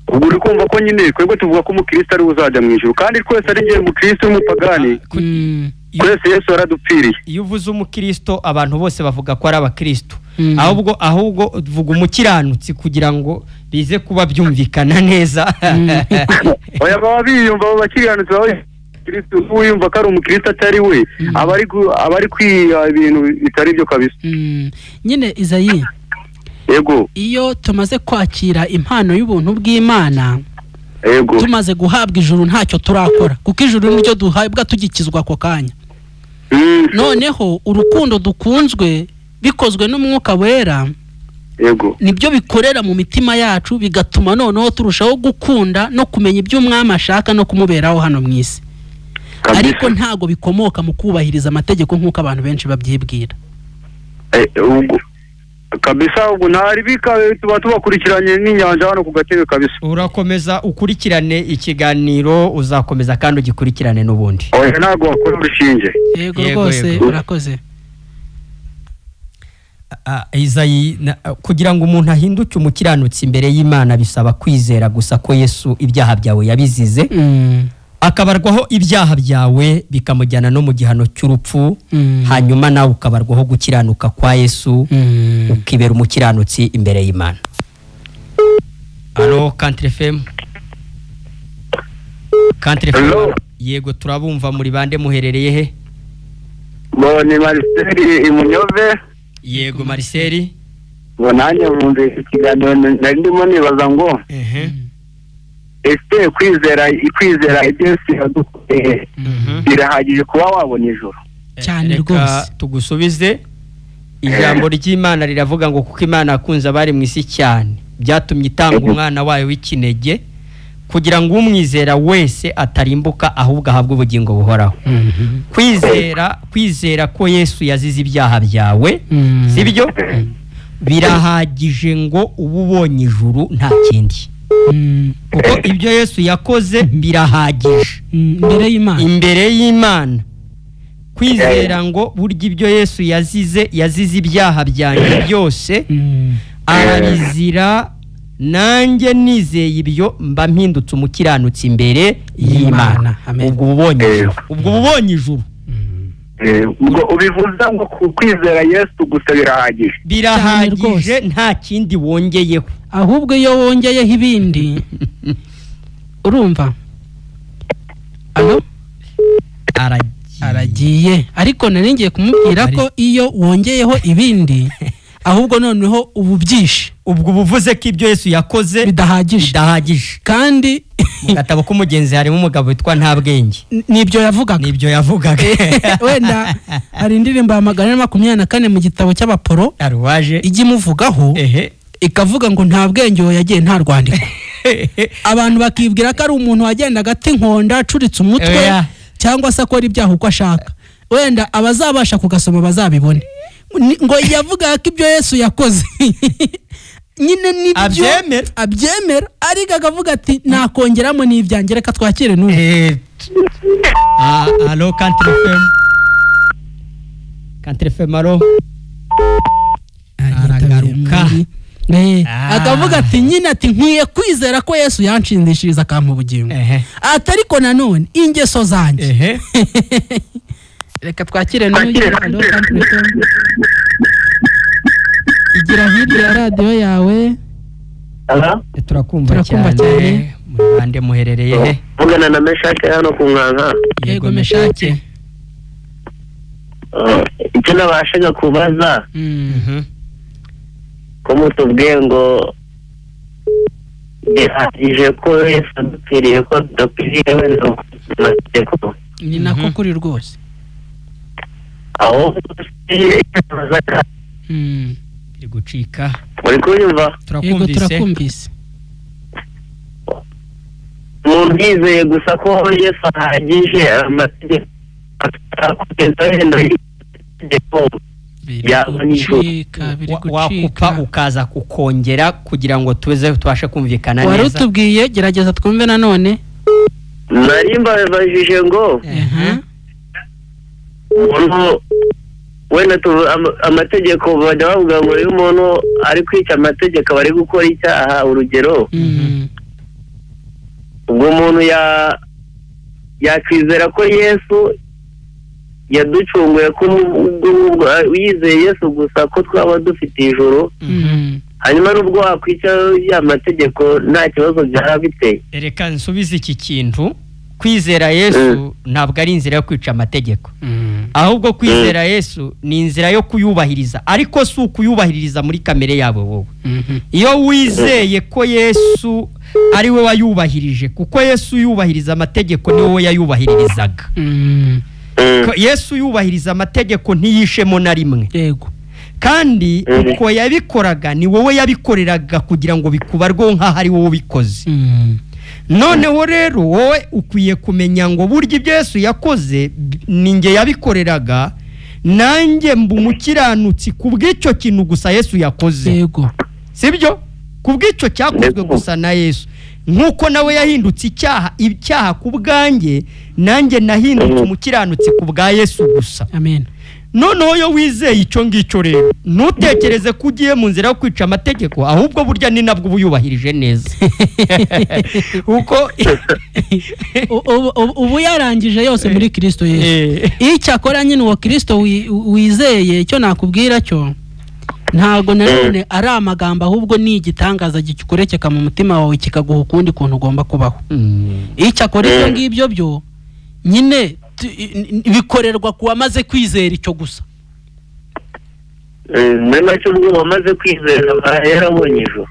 ubwo uri kumva ko nyine twebwe tuvuga ko umukristo ari uzajya mu ijuru, kandi twese ari ngiye umukristo n'umupagani, twese Yesu yaradupfiriye. Iyo uvuze umukristo abantu bose bavuga ko ari abakristo, ahubwo vuga umukiranutsi kugira ngo bize kuba byumvikana neza. Oya, baba biyumva abo bakiranutsi baba Kristo, uyumva ko ari umukristo atari we, abari kwiha ibintu bitari byo kabisa. Nyine Izayi. Yego. Iyo tumaze kwakira impano y'ubuntu bw'Imana, yego, tumaze guhabwa ijuru ntacyo turakora, kuko ijuru niryo duhabwa tugikizwa ako kanya. Noneho urukundo dukunzwe bikozwe n'umwuka wera, yego, nibyo bikorera mu mitima yacu, bigatuma noneho turushaho gukunda no kumenya ibyo umwami ashaka no kumuberaho hano mu isi. Ariko ntago bikomoka mu kubahiriza amategeko nk'uko abantu benshi babyibwira. Kabisa ubwo ntari bika tuba tubakurikiranye n'inyanja hano ku gatebe kabisa. Urakomeza ukurikirane ikiganiro, uzakomeza kandi ugikurikirane n'ubundi. Oya ntabwo wakora urushinge. Yego rwose urakoze. Izayi, kugira ngo umuntu ahinduke umukiranutsi imbere y'Imana bisaba kwizera gusa ko Yesu ibyaha byawe yabizize, akabarwaho ibyaha byawe bikamujyana no mu gihano cy'urupfu, hanyuma nawe ukabarwaho gukiranuka kwa Yesu, ukibera umukiranutsi imbere y'Imana. Allo Country FM. Country FM. Yego turabumva, muri bande, muherereye he? Bo ni Marcel Imunyove. Yego Marcel. Bo nanjye mwumvise ikiganiro nari ndimo nibaza ngo ese kwizera ibyo Yesu yadukoreye birahagije kuba wabona ijuru? Cyane rwose. Tugusubize. Ijambo ry'Imana riravuga ngo kuko Imana yakunze abari mu isi cyane byatumye itanga umwana wayo w'ikinege kugira ngo umwizera wese atarimbuka ahubwo ahabwe ubugingo buhoraho. Kwizera ko Yesu yazize ibyaha byawe, sibyo? Birahagije ngo ubu ubonye ijuru nta kindi. Kuko ibyo Yesu yakoze birahagije imbere y'Imana. Kwizera ngo burya ibyo Yesu yazize ibyaha byanjye byose, arabizira, nanjye nizeye ibyo mba mpindutse umukiranutsi imbere y'Imana. Ubwo ubonye ijuru. Ubwo ubivuza ngo kwizera Yesu gusa birahagije. Birahagije nta kindi wongeyeho. Ahubwo iyo wongeyeho ibindi urumva. Allo? Aragiye. Ariko nari ngiye kumubwira ko iyo wongeyeho ibindi ahubwo noneho ubu byinshi, ubwo buvuze ko ibyo Yesu yakoze bidahagije. Kandi mu gatabo k'umugenzi harimo umugabo witwa Ntabwenge, nibyo yavugaga. Wenda hari indirimbo ya 424 mu gitabo cy'abaporo ijya imuvugaho, ikavuga ngo nta bwenge uwo yagiye nta rwandiko. Abantu bakibwira ko ari umuntu wagendaga ati inkonda acuritse umutwe cyangwa se akora ibyaha uko ashaka. Wenda abazabasha kugasoma bazabibone. Ngo yavuga ko ibyo Yesu yakoze nyine nibyo abyemera, ariko akavuga ati nakongeramo n'ibyanjye, reka twakire n'ubu. Allo Country FM. Country FM allo. Aragaruka. Akavuga ati nyine ati nkwiye kwizera ko Yesu yanshindishiriza akampa ubugingo, ati ariko nanone ingeso zanjye. Reka twakire n'uyu. Allo Country FM. Igira hirya ya radiyo yawe. Turakumva cyane. Muri bande, muherereye he? Mvugana na Meshake hano ku Nkanka. Yego Meshake. Icyo nabashaga kubaza, ko mutubwiye ngo bihagije ko Yesu adupfiriye, ko tudakwiriye wenda amategeko, ni nako kuri rwose. Aho biri gucika. Uri kunyumva? Turakumvise. Umuntu yizeye gusa ko Yesu ahagije amategeko kugeza wenda itegeko wakupa ukaza kukongera kugira ngo tuze tubashe kumvikana neza. Wari utubwiye, gerageza twumve nanone. Nari mbabajije ngo umuntu wenda amategeko bajya bavuga ngo iyo umuntu ari kwica amategeko aba ari gukora icyaha, urugero ubwo umuntu yakwizera ko Yesu yaducunguye, ko yizeye Yesu gusa ko twaba dufite ijuru, hanyuma n'ubwo wakwica ya mategeko nta kibazo byaba biteye. Reka nsubize iki kintu. Kwizera Yesu ntabwo ari inzira yo kwica amategeko, ahubwo kwizera Yesu ni inzira yo kuyubahiriza, ariko si ukuyubahiriza muri kamere yawe wowe. Iyo wizeye ko Yesu ari we wayubahirije, kuko Yesu yubahiriza amategeko ni wowe yayubahirizaga. Yesu yubahiriza amategeko ntiyishemo na rimwe. Yego. Kandi uko yabikoraga ni wowe yabikoreraga kugira ngo bikubarweho nk'aho ari wowe ubikoze. Noneho rero wowe ukwiye kumenya ngo burya ibyo Yesu yakoze ni nge yabikoreraga, Nanjye mba umukiranutsi ku bw'icyo kintu gusa Yesu yakoze. Yego. Sibyo? Ku bw'icyo cyakozwe gusa na Yesu. Nk'uko nawe yahindutse icyaha ku bwanjye, nanjye nahindutse umukiranutsi ku bwa Yesu gusa. Amen. Noneho yo wizeye icyo ngicyo rero, ntutekereze ko ugiye mu nzira yo kwica amategeko, ahubwo burya ni nabwo ubuyubahirije neza. Uko ubu yarangije yose muri Kristo Yesu. Icyakora nyine uwo Kristo wizeye, icyo nakubwira cyo ntago nanone ari amagambo, ahubwo ni igitangaza gikurekeka mu mutima wawe kikaguha ukundi kuntu ugomba kubaho. Icyakora ibyo ngibyo byo nyine bikorerwa ku wamaze kwizera icyo gusa. Muri make ubwo wamaze kwizera yarabonye ijuru.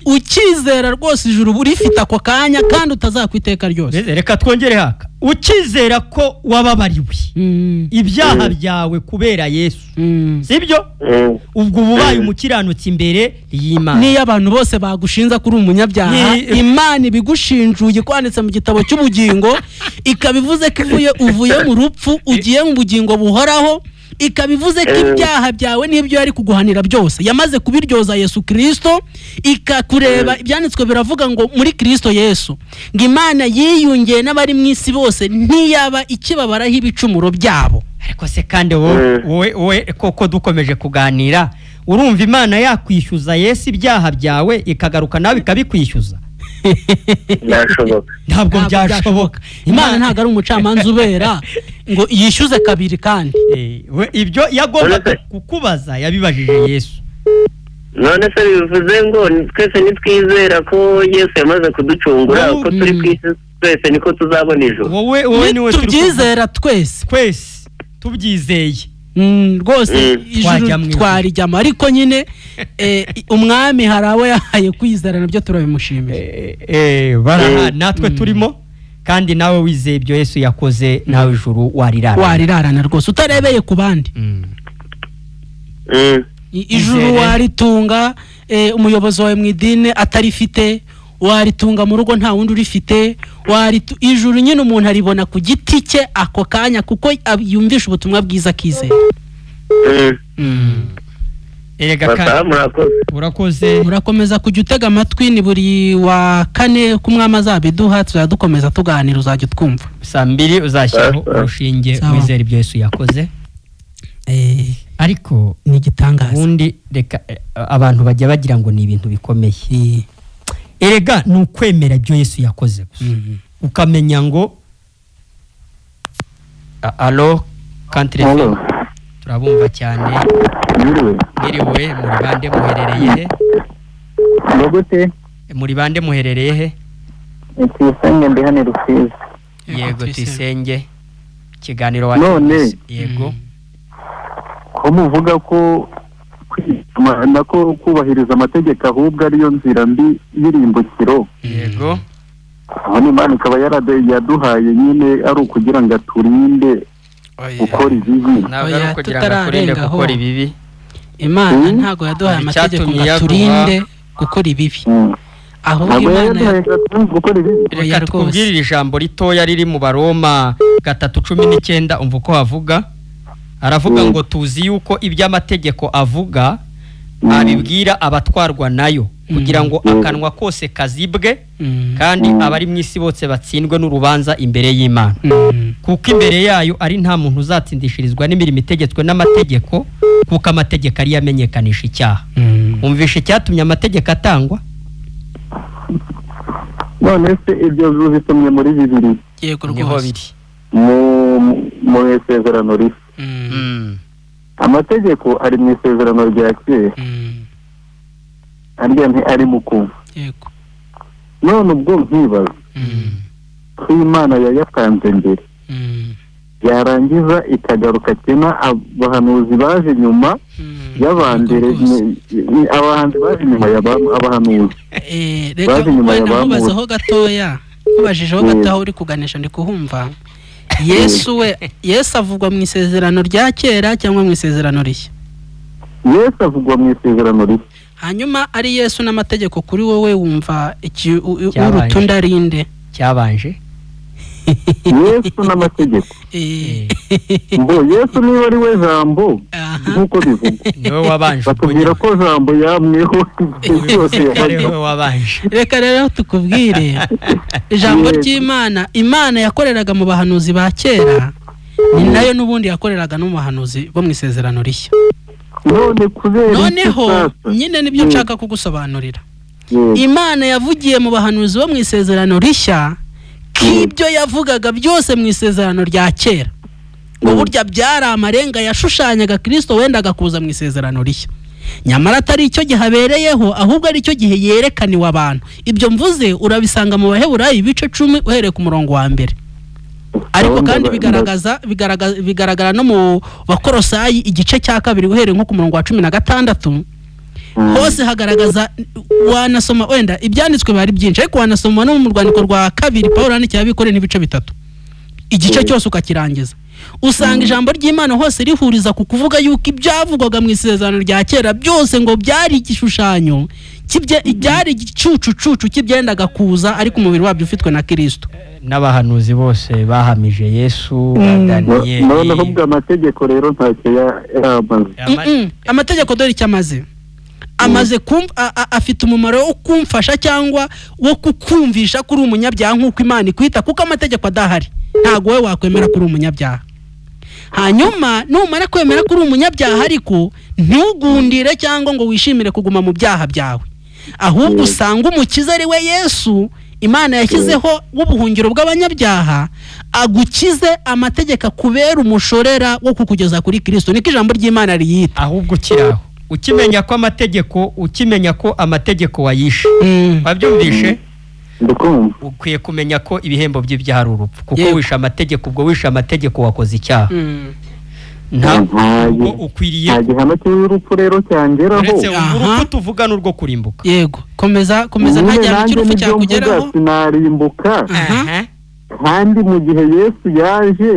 Ukizera rwose ijuru urifite ako kanya kandi utazakwiteka ryose. Reka twongere haka. Ukizera ko wababariwe ibyaha byawe kubera Yesu, sibyo? Ubwo ubaye umukiranutsi imbere y'Imana. Niyo abantu bose bagushinza kuri umunyabyaha, Imana ibigushinjuye kwanditse mu gitabo cy'ubugingo, ikabivuze ko uvuye mu rupfu ugiye mu bugingo buhoraho, ikabivuze ko ibyaha byawe n'ibyo yari kuguhanira byose yamaze kubiryoza Yesu Kristo, ikakureba. Ibyanditswe biravuga ngo muri Kristo Yesu ngo Imana yiyungeye n'abari mu isi bose, ntiyaba ikibabaraho ibicumuro byabo. Ariko se kandi wowe koko dukomeje kuganira, urumva Imana yakwishyuza Yesu ibyaha byawe ikagaruka nawe ikabikwishyuza? Ntabwo byashoboka. Imana ntabwo ari umucamanza ubera ngo yishyuze kabiri kandi. Ibyo yagombaga kukubaza yabibajije Yesu. None se bivuze ngo twese nitwizera ko Yesu yamaze kuducungura, uko turi ku isi twese niko tuzabona ijuru? Wowe niwe tubyizera twese. Twese tubyizeye. Rwose ijuru twarijyamo, ariko nyine umwami hari abo yahaye kwizera, nabyo turabimushimira. Natwe turimo, kandi nawe wizeye ibyo Yesu yakoze, nawe ijuru warirarana rwose utarebeye ku bandi. Ijuru waritunga umuyobozi wawe mu idini atarifite, waritunga mu rugo nta wundi urifite, ijuru nyine umuntu aribona ku giti cye ako kanya, kuko yumvisha ubutumwa bwiza akizera. Urakoze. Urakomeza kujya utega amatwi, ni buri wa kane ku mwami azabiduha, tuzajya dukomeza tuganira, uzajya utwumva. Saa 2 uzashyiraho urushinge wizera ibyo Yesu yakoze. Ariko ni igitangaza. Ubundi reka abantu bajya bagira ngo ni ibintu bikomeye. Erega ni ukwemera ibyo Yesu yakoze gusa. Ukamenya ngo alo Country FM turabumva cyane. Mwiriwe, muri bande muherereye he? Ndogute. Muri bande muherereye he? Tuyisenge, ndi hano Rusizi. Yego Tuyisenge, ikiganiro wacu. Yego. Ko muvuga ko nako kubahiriza amategeko ahubwo ariyo nzira mbi y'irimbukiro. Yego. Aho Imana ikaba yaduhaye nyine ari ukugira ngo aturinde gukora ibibi. Ntabwo ari ukugira ngo aturinde gukora ibibi. Imana ntabwo yaduhaye amategeko ngo aturinde gukora ibibi. Ahubwo Imana reka tukubwirire ijambo ritoya riri mu Baroma 3:19, umva uko havuga. Aravuga ngo tuzi yuko iby'amategeko avuga abibwira abatwarwa nayo, kugira ngo akanwa kose kazibwe, kandi abari mu isi bose batsindwe n'urubanza imbere y'Imana. Kuko imbere yayo ari nta muntu uzatsindishirizwa n'imirimo itegetswe n'amategeko, kuko amategeko ari yamenyekanisha icyaha. Umvishe icyatumye amategeko atangwa? None se ibyo bisomye muri Bibiliya? Yego rwose. Mu isezerano rishya. Amategeko ari mu isezerano rya kera, arya ari mu kuva. Yego. None ubwo nkibaza ko Imana yayatanze mbere, yarangiza ikagaruka kena abahanuzi baje nyuma y'abambere, abahanzi baje nyuma y'abahanuzi. Reka nkubazeho gatoya, nkubajijeho gato aho uri kuganisha ndi kuhumva. Yesu we, Yesu avugwa mu isezerano rya kera cyangwa mu isezerano rishya? Yesu avugwa mu isezerano rishya. Hanyuma ari Yesu n'amategeko kuri wowe wumva urutunda rinde cyabanje? Yesu n'amategeko. Ngo Yesu niba ari we jambo nk'uko bivugwa, niwe wabanje, batubwira ko jambo yamweho byose, niwe wabanje. Reka rero tukubwire ijambo ry'Imana. Imana yakoreraga mu bahanuzi ba kera, ni nayo n'ubundi yakoreraga no mu bahanuzi bo mu isezerano rishya. None kubera noneho nyine nibyo nshaka kugusobanurira. Imana yavugiye mu bahanuzi bo mu isezerano rishya k'ibyo yavugaga byose mu isezerano rya kera, ngo burya byari amarenga yashushanyaga Kristo wendaga kuza mu isezerano rishya, nyamara atari icyo gihe abereyeho, ahubwo ari cyo gihe yerekaniwe abantu. Ibyo mvuze urabisanga mu Baheburayo ibice 10 uhereye ku murongo wa 1, ariko kandi bigaragara no mu Bakorosayi igice cya 2 uhereye nko ku murongo wa 16. Hose hagaragaza, wanasoma wenda ibyanditswe bari byinshi, ariko wanasoma no mu rwandiko rwa 2 Pawulo yandikiye Abakorinto ibice 3, igice cyose ukakirangiza, usanga ijambo ry'Imana hose rihuriza ku kuvuga yuko ibyavugwaga mu isezerano rya kera byose ngo byari igishushanyo, byari igicucucucu cy'ibyendaga kuza, ariko umubiri wabyo ufitwe na Kristo. N'abahanuzi bose bahamije Yesu, Daniyeli. Noneho ubwo amategeko rero ntacyo yamaze. Amategeko dore icyo amaze, amaze afite umumaro wo kumfasha cyangwa wo kukumvisha kuri umunyabyaha nk'uko Imana ikwita, kuko amategeko adahari ntabwo wowe wakwemera kuri umunyabyaha. Hanyuma numara kwemera kuri umunyabyaha, ariko ntugundire cyangwa ngo wishimire kuguma mu byaha byawe, ahubwo usanga umukiza ari we Yesu Imana yashyizeho w'ubuhungiro bw'abanyabyaha, agukize amategeko akubera umushorera wo kukugeza kuri Kristo. Niko ijambo ry'Imana riyita. Ahubwo ukiraho ukimenya ko amategeko, ukimenya ko amategeko wayishe, wabyumvishe, ukwiye kumenya ko ibihembo by'ibyaha ari urupfu, kuko wishe amategeko, ubwo wishe amategeko wakoze icyaha. Ntabwo ukwiriye nta gihano cy'urupfu rero cyangeraho, uretse urupfu tuvuga n'urwo kurimbuka. Yego, komeza komeza, nta gihano cy'urupfu cyakugeraho. Sinarimbuka, kandi mu gihe Yesu yaje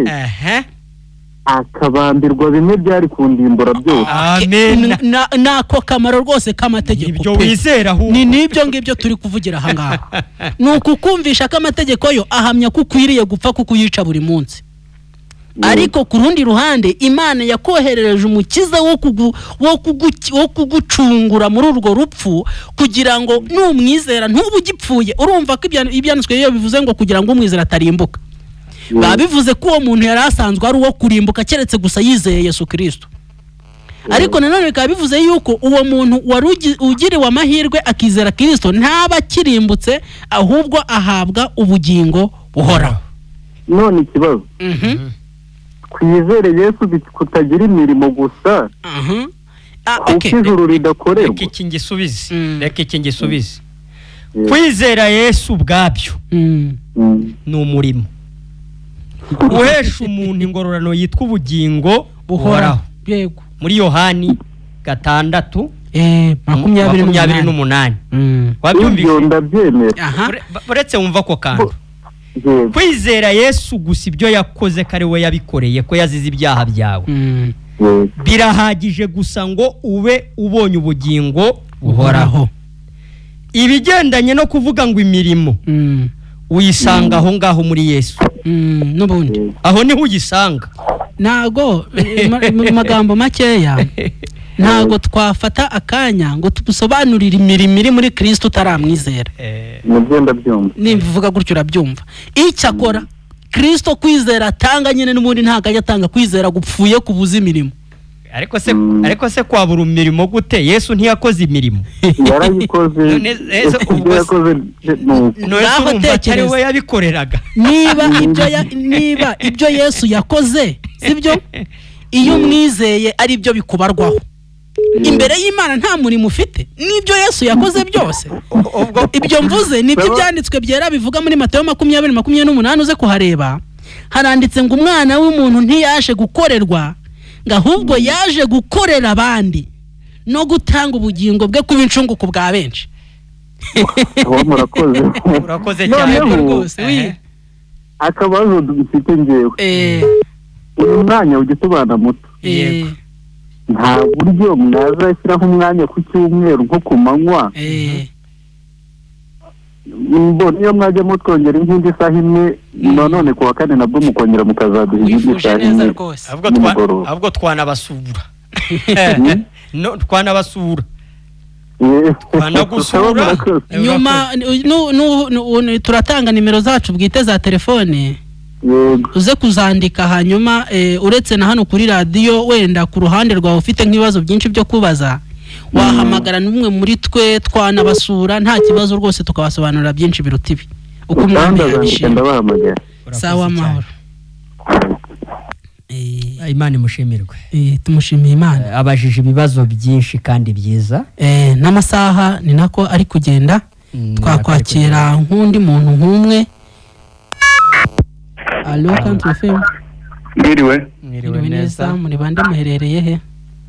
akabambirwa bimwe byari kundimbura byose. Amen. Nako kamaro rwose k'amategeko ibyo wizera ahubwo ni nibyo ngibyo turi kuvugira aha ngaha. Ni ukukumvisha ko amategeko yo ahamya ko ukwiriye gupfa kuko uyica buri munsi, ariko ku rundi ruhande Imana yakoherereje umukiza wo kugucungura muri urwo rupfu, kugira ngo numwizera ntube ugipfuye. Urumva ko ibyanditswe iyo bivuze ngo kugira ngo umwizera atarimbuka, babivuze ko uwo muntu yari asanzwe ari uwo kurimbuka keretse gusa yizeye Yesu Kristo. Ariko nanone bikaba bivuze yuko uwo muntu wari ugiriwe amahirwe akizera Kristo ntaba akirimbutse, ahubwo ahabwa ubugingo buhoraho. None ikibazo, twizere Yesu kutagira imirimo gusa, kuko ijuru ridakorerwa. Reka iki ngisubize, reka iki ngisubize. Kwizera Yesu ubwabyo ni umurimo uhesha umuntu ingororano yitwa ubugingo buhoraho. Yego, muri Yohani 6 28. Wabyumvise? Uretse wumva ko kandi kwizera Yesu gusa ibyo yakoze ko ari we yabikoreye, ko yazize ibyaha byawe, birahagije gusa ngo ube ubonye ubugingo buhoraho. Ibigendanye no kuvuga ngo imirimo uyisanga aho ngaho muri Yesu, n'ubundi aho niho uyisanga. Ntago mu magambo makeya ntago twafata akanya ngo tugusobanurire imirimo iri muri Kristo utaramwizera. Nimvuga gutyo urabyumva. Icyakora Kristo kwizera atanga nyine n'ubundi ntago ajya atanga kwizera gupfuye kubuza imirimo. Ariko se kwabura imirimo gute? Yesu ntiyakoze imirimo, yarayikoze. Atari we yabikoreraga. Niba ibyo Yesu yakoze, sibyo, iyo umwizeye ari byo bikubarwaho imbere y'Imana, nta murimo ufite n'ibyo Yesu yakoze byose. Ibyo mvuze nibyo byanditswe byera bivuga muri Matayo 20:28, uze kuhareba, haranditse ngo umwana w'umuntu ntiyaje gukorerwa, ngo ahubwo yaje gukorera abandi no gutanga ubugingo bwe kuba incungu ku bwa benshi. Murakoze, murakoze cyane rwose. Akabazo dufite ngewe, uyu mwanya ujya utubana muto, nta buryo mwazashyiraho umwanya ku cyumweru nko ku manywa, Niyo mwajya mutwongera inkindi isaha imwe nanone kuwa kane nabwo mukongera mukazaduha iyindi saha imwe. Ahubwo twanabasura. No twanabasura. Twanagusura. Nyuma turatanga nimero zacu bwite za telefone. Uze kuzandika hanyuma uretse na hano kuri radio wenda ku ruhande rwawe ufite nk'ibibazo byinshi byo kubaza wahamagara n'umwe muri twe twanabasura nta kibazo rwose tukabasobanurira byinshi biruta ibi uko umwami yabishimye. Sawa amahoro. Imana imushimirwe. Tumushimiye Imana. Abajije ibibazo byinshi kandi byiza. N'amasaha ni nako ari kugenda twakwakira nk'undi muntu nk'umwe. Allo Country FM. Mwiriwe. Mwiriwe neza, muri bande muherereye he?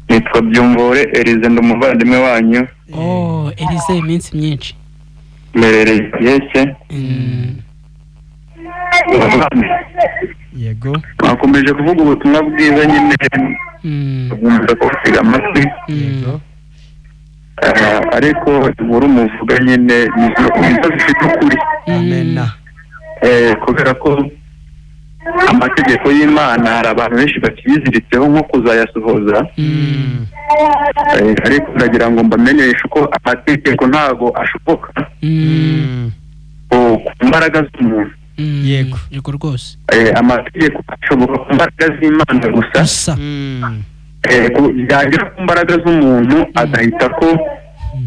Nitwa Byumvore Elize ndi umuvandimwe wanyu. Oh, Elize iminsi myinshi. Mberereye yese. Yego. Bakomeje kuvuga ubutumwa bwiza nyine. Bumva ko basiga amatwi. Yego. Ariko inkuru muvuga nyine nizo zifite ukuri. Amen. Kubera ko amategeko y'Imana hari abantu benshi bakiyiziritseho nko kuzayasohoza. Ariko ndagira ngo mbamenyeshe uko amategeko ntago ashoboka ku mbaraga z'umuntu. Yego. Yego rwose. Amategeko ashoboka ku mbaraga z'Imana gusa. Yagera ku mbaraga z'umuntu agahita ko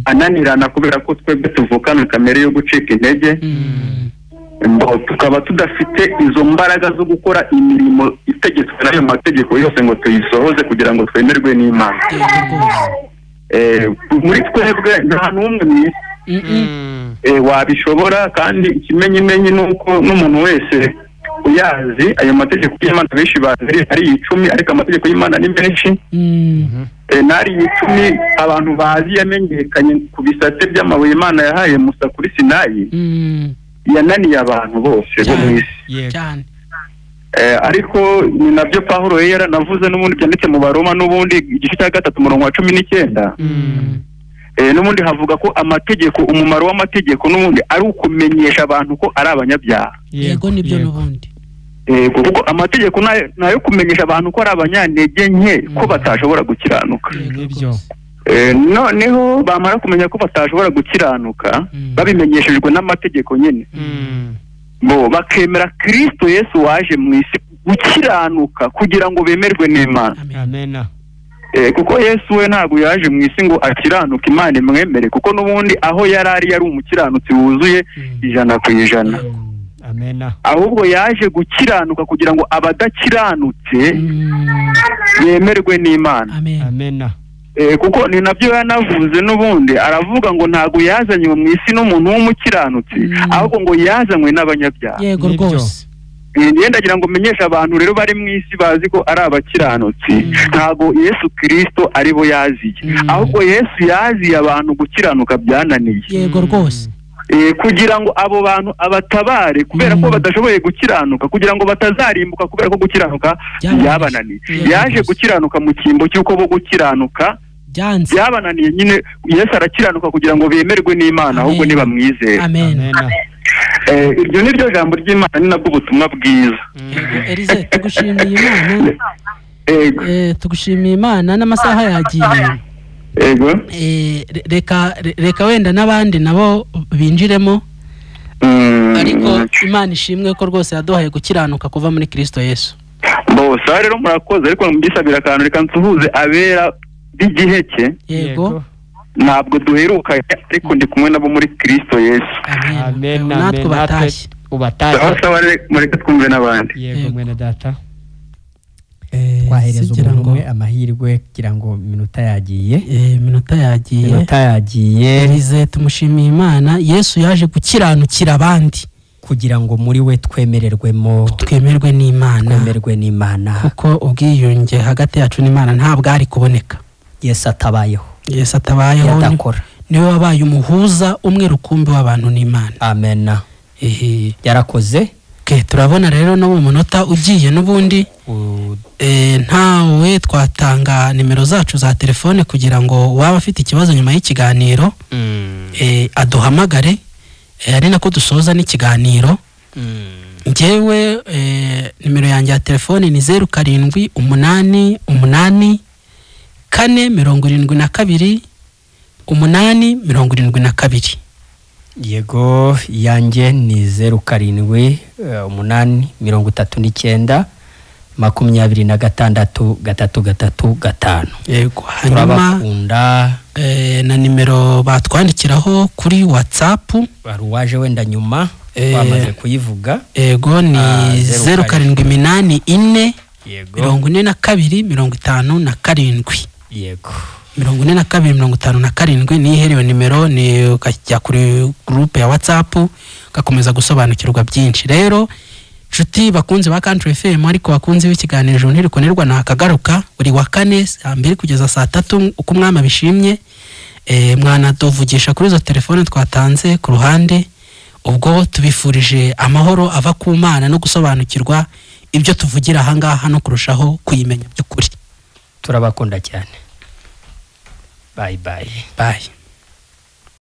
ananirana kubera ko twebwe tuvukana kamere yo gucika intege. Tukaba tudafite izo mbaraga zo gukora imirimo itegetswe n'ayo mategeko yose ngo tuyisohoze kugira ngo twemerwe n'Imana. Muri twebwe nta n'umwe mu isi wabishobora, kandi ikimenyimenyi ni uko n'umuntu wese uyazi ayo mategeko y'Imana benshi bazi ari 10, ariko amategeko y'Imana ni menshi. Nari 10 abantu bazi yamenyekanye ku bisate by'amabuye Imana yahaye Musa kuri Sinayi. Yananiye abantu bose bo mu isi cyane. Ariko ni nabyo Pawulo yaranavuze n'ubundi byanditse mu Baroma n'ubundi igice cya 3 umurongo wa 19. N'ubundi havuga ko amategeko, umumaro w'amategeko n'ubundi ari ukumenyesha abantu ko ari abanyabyaha. Yego nibyo n'ubundi. Kuko amategeko nayo kumenyesha abantu ko ari abanyantege nke ko batashobora gukiranuka. Nibyo. Noneho bamara kumenya ko batashobora gukiranuka babimenyeshejwe n'amategeko nyine, bo bakemera Kristo Yesu waje mu isi gukiranuka kugira ngo bemerwe n'Imana. Amen. Kuko Yesu we ntabwo yaje mu isi ngo akiranuke Imana imwemere, kuko n'ubundi aho yarari yari umukiranutsi wuzuye 100%. Amen. Ahubwo yaje gukiranuka kugira ngo abadakiranutse bemerwe n'Imana. Amen. Kuko ni nabyo yanavuze n'ubundi aravuga ngo ntago yazanywe mu isi n'umuntu w'umukiranutsi, ahubwo ngo yazanywe n'abanyabyaha. Yego rwose. Ndagira ngo menyeshe abantu rero bari mu isi bazi ko ari abakiranutsi, ntago Yesu Kristo ari bo yaziye, ahubwo Yesu yaziye abantu gukiranuka byananiye. Yego rwose. Kugira ngo abo bantu abatabare kubera ko badashoboye gukiranuka, kugira ngo batazarimbuka kubera ko gukiranuka byabananiye. Yaje gukiranuka mu cyimbo cy'uko bo gukiranuka byabananiye nyine. Yesu arakiranuka kugira ngo bemerwe n'Imana, ahubwo nibamwizera. Amen. Iryo ni ryo jambo ry'Imana, ni nabwo ubutumwa bwiza. Elize tugushimiye Imana. Tugushimiye Imana n'amasaha yagiye. Ego. Reka wenda n'abandi nabo binjiremo, ariko Imana ishimwe ko rwose yaduhaye gukiranuka kuva muri Kristo Yesu. Bose rero murakoze, ariko mbisabira akantu reka nsuhuze abera b'igiheke. Yego. Ntabwo duheruka ariko ndi kumwe nabo muri Kristo Yesu. Amen. Natwe batashye. Ubatashye. Mureke twumve n'abandi. Yego mwene data. Twahereza umuntu umwe amahirwe kugira ngo minota yagiye. Minota yagiye. Elize tumushimiye Imana. Yesu yaje gukiranukira abandi kugira ngo muri we twemererwemo, twemerwe n'Imana. Twemerwe n'Imana. Kuko ubwiyunge hagati yacu n'Imana ntabwo ari kuboneka Yesu atabayeho. Yesu atabayeho yadakora. Niwe wabaye umuhuza umwe rukumbi w'abantu n'Imana. Amen. Yarakoze. Turabona rero no mu munota ugiye n'ubundi ntawe twatanga nimero zacu za telefone kugira ngo waba afite ikibazo nyuma y'ikiganiro aduhamagare. Ari nako dusoza n'ikiganiro. Njyewe nimero yanjye ya telefone ni 07 8 8 4 72 8 72. Yego, yanjye ni 07 8 39 26 3 3 5. Yego, hanyuma turabakunda. Na nimero batwandikiraho kuri WhatsApp waje wenda nyuma bamaze kuyivuga. Yego, ni 07 84 42 57. Yego, 42 57 ni iherewe nimero, ni ukajya kuri groupe ya WhatsApp ugakomeza gusobanukirwa byinshi. Rero nshuti bakunze ba Country FM, ariko bakunze b'ikiganiro Ijuru Ntirikonerwa nakagaruka buri wa kane saa 2 kugeza saa 3 uko umwami abishimye. Mwanaduvugisha kuri izo telefone twatanze ku ruhande. Ubwo tubifurije amahoro ava ku Mana no gusobanukirwa ibyo tuvugira aha ngaha no kurushaho kuyimenya by'ukuri. Turabakunda cyane. Bye bye. Bye.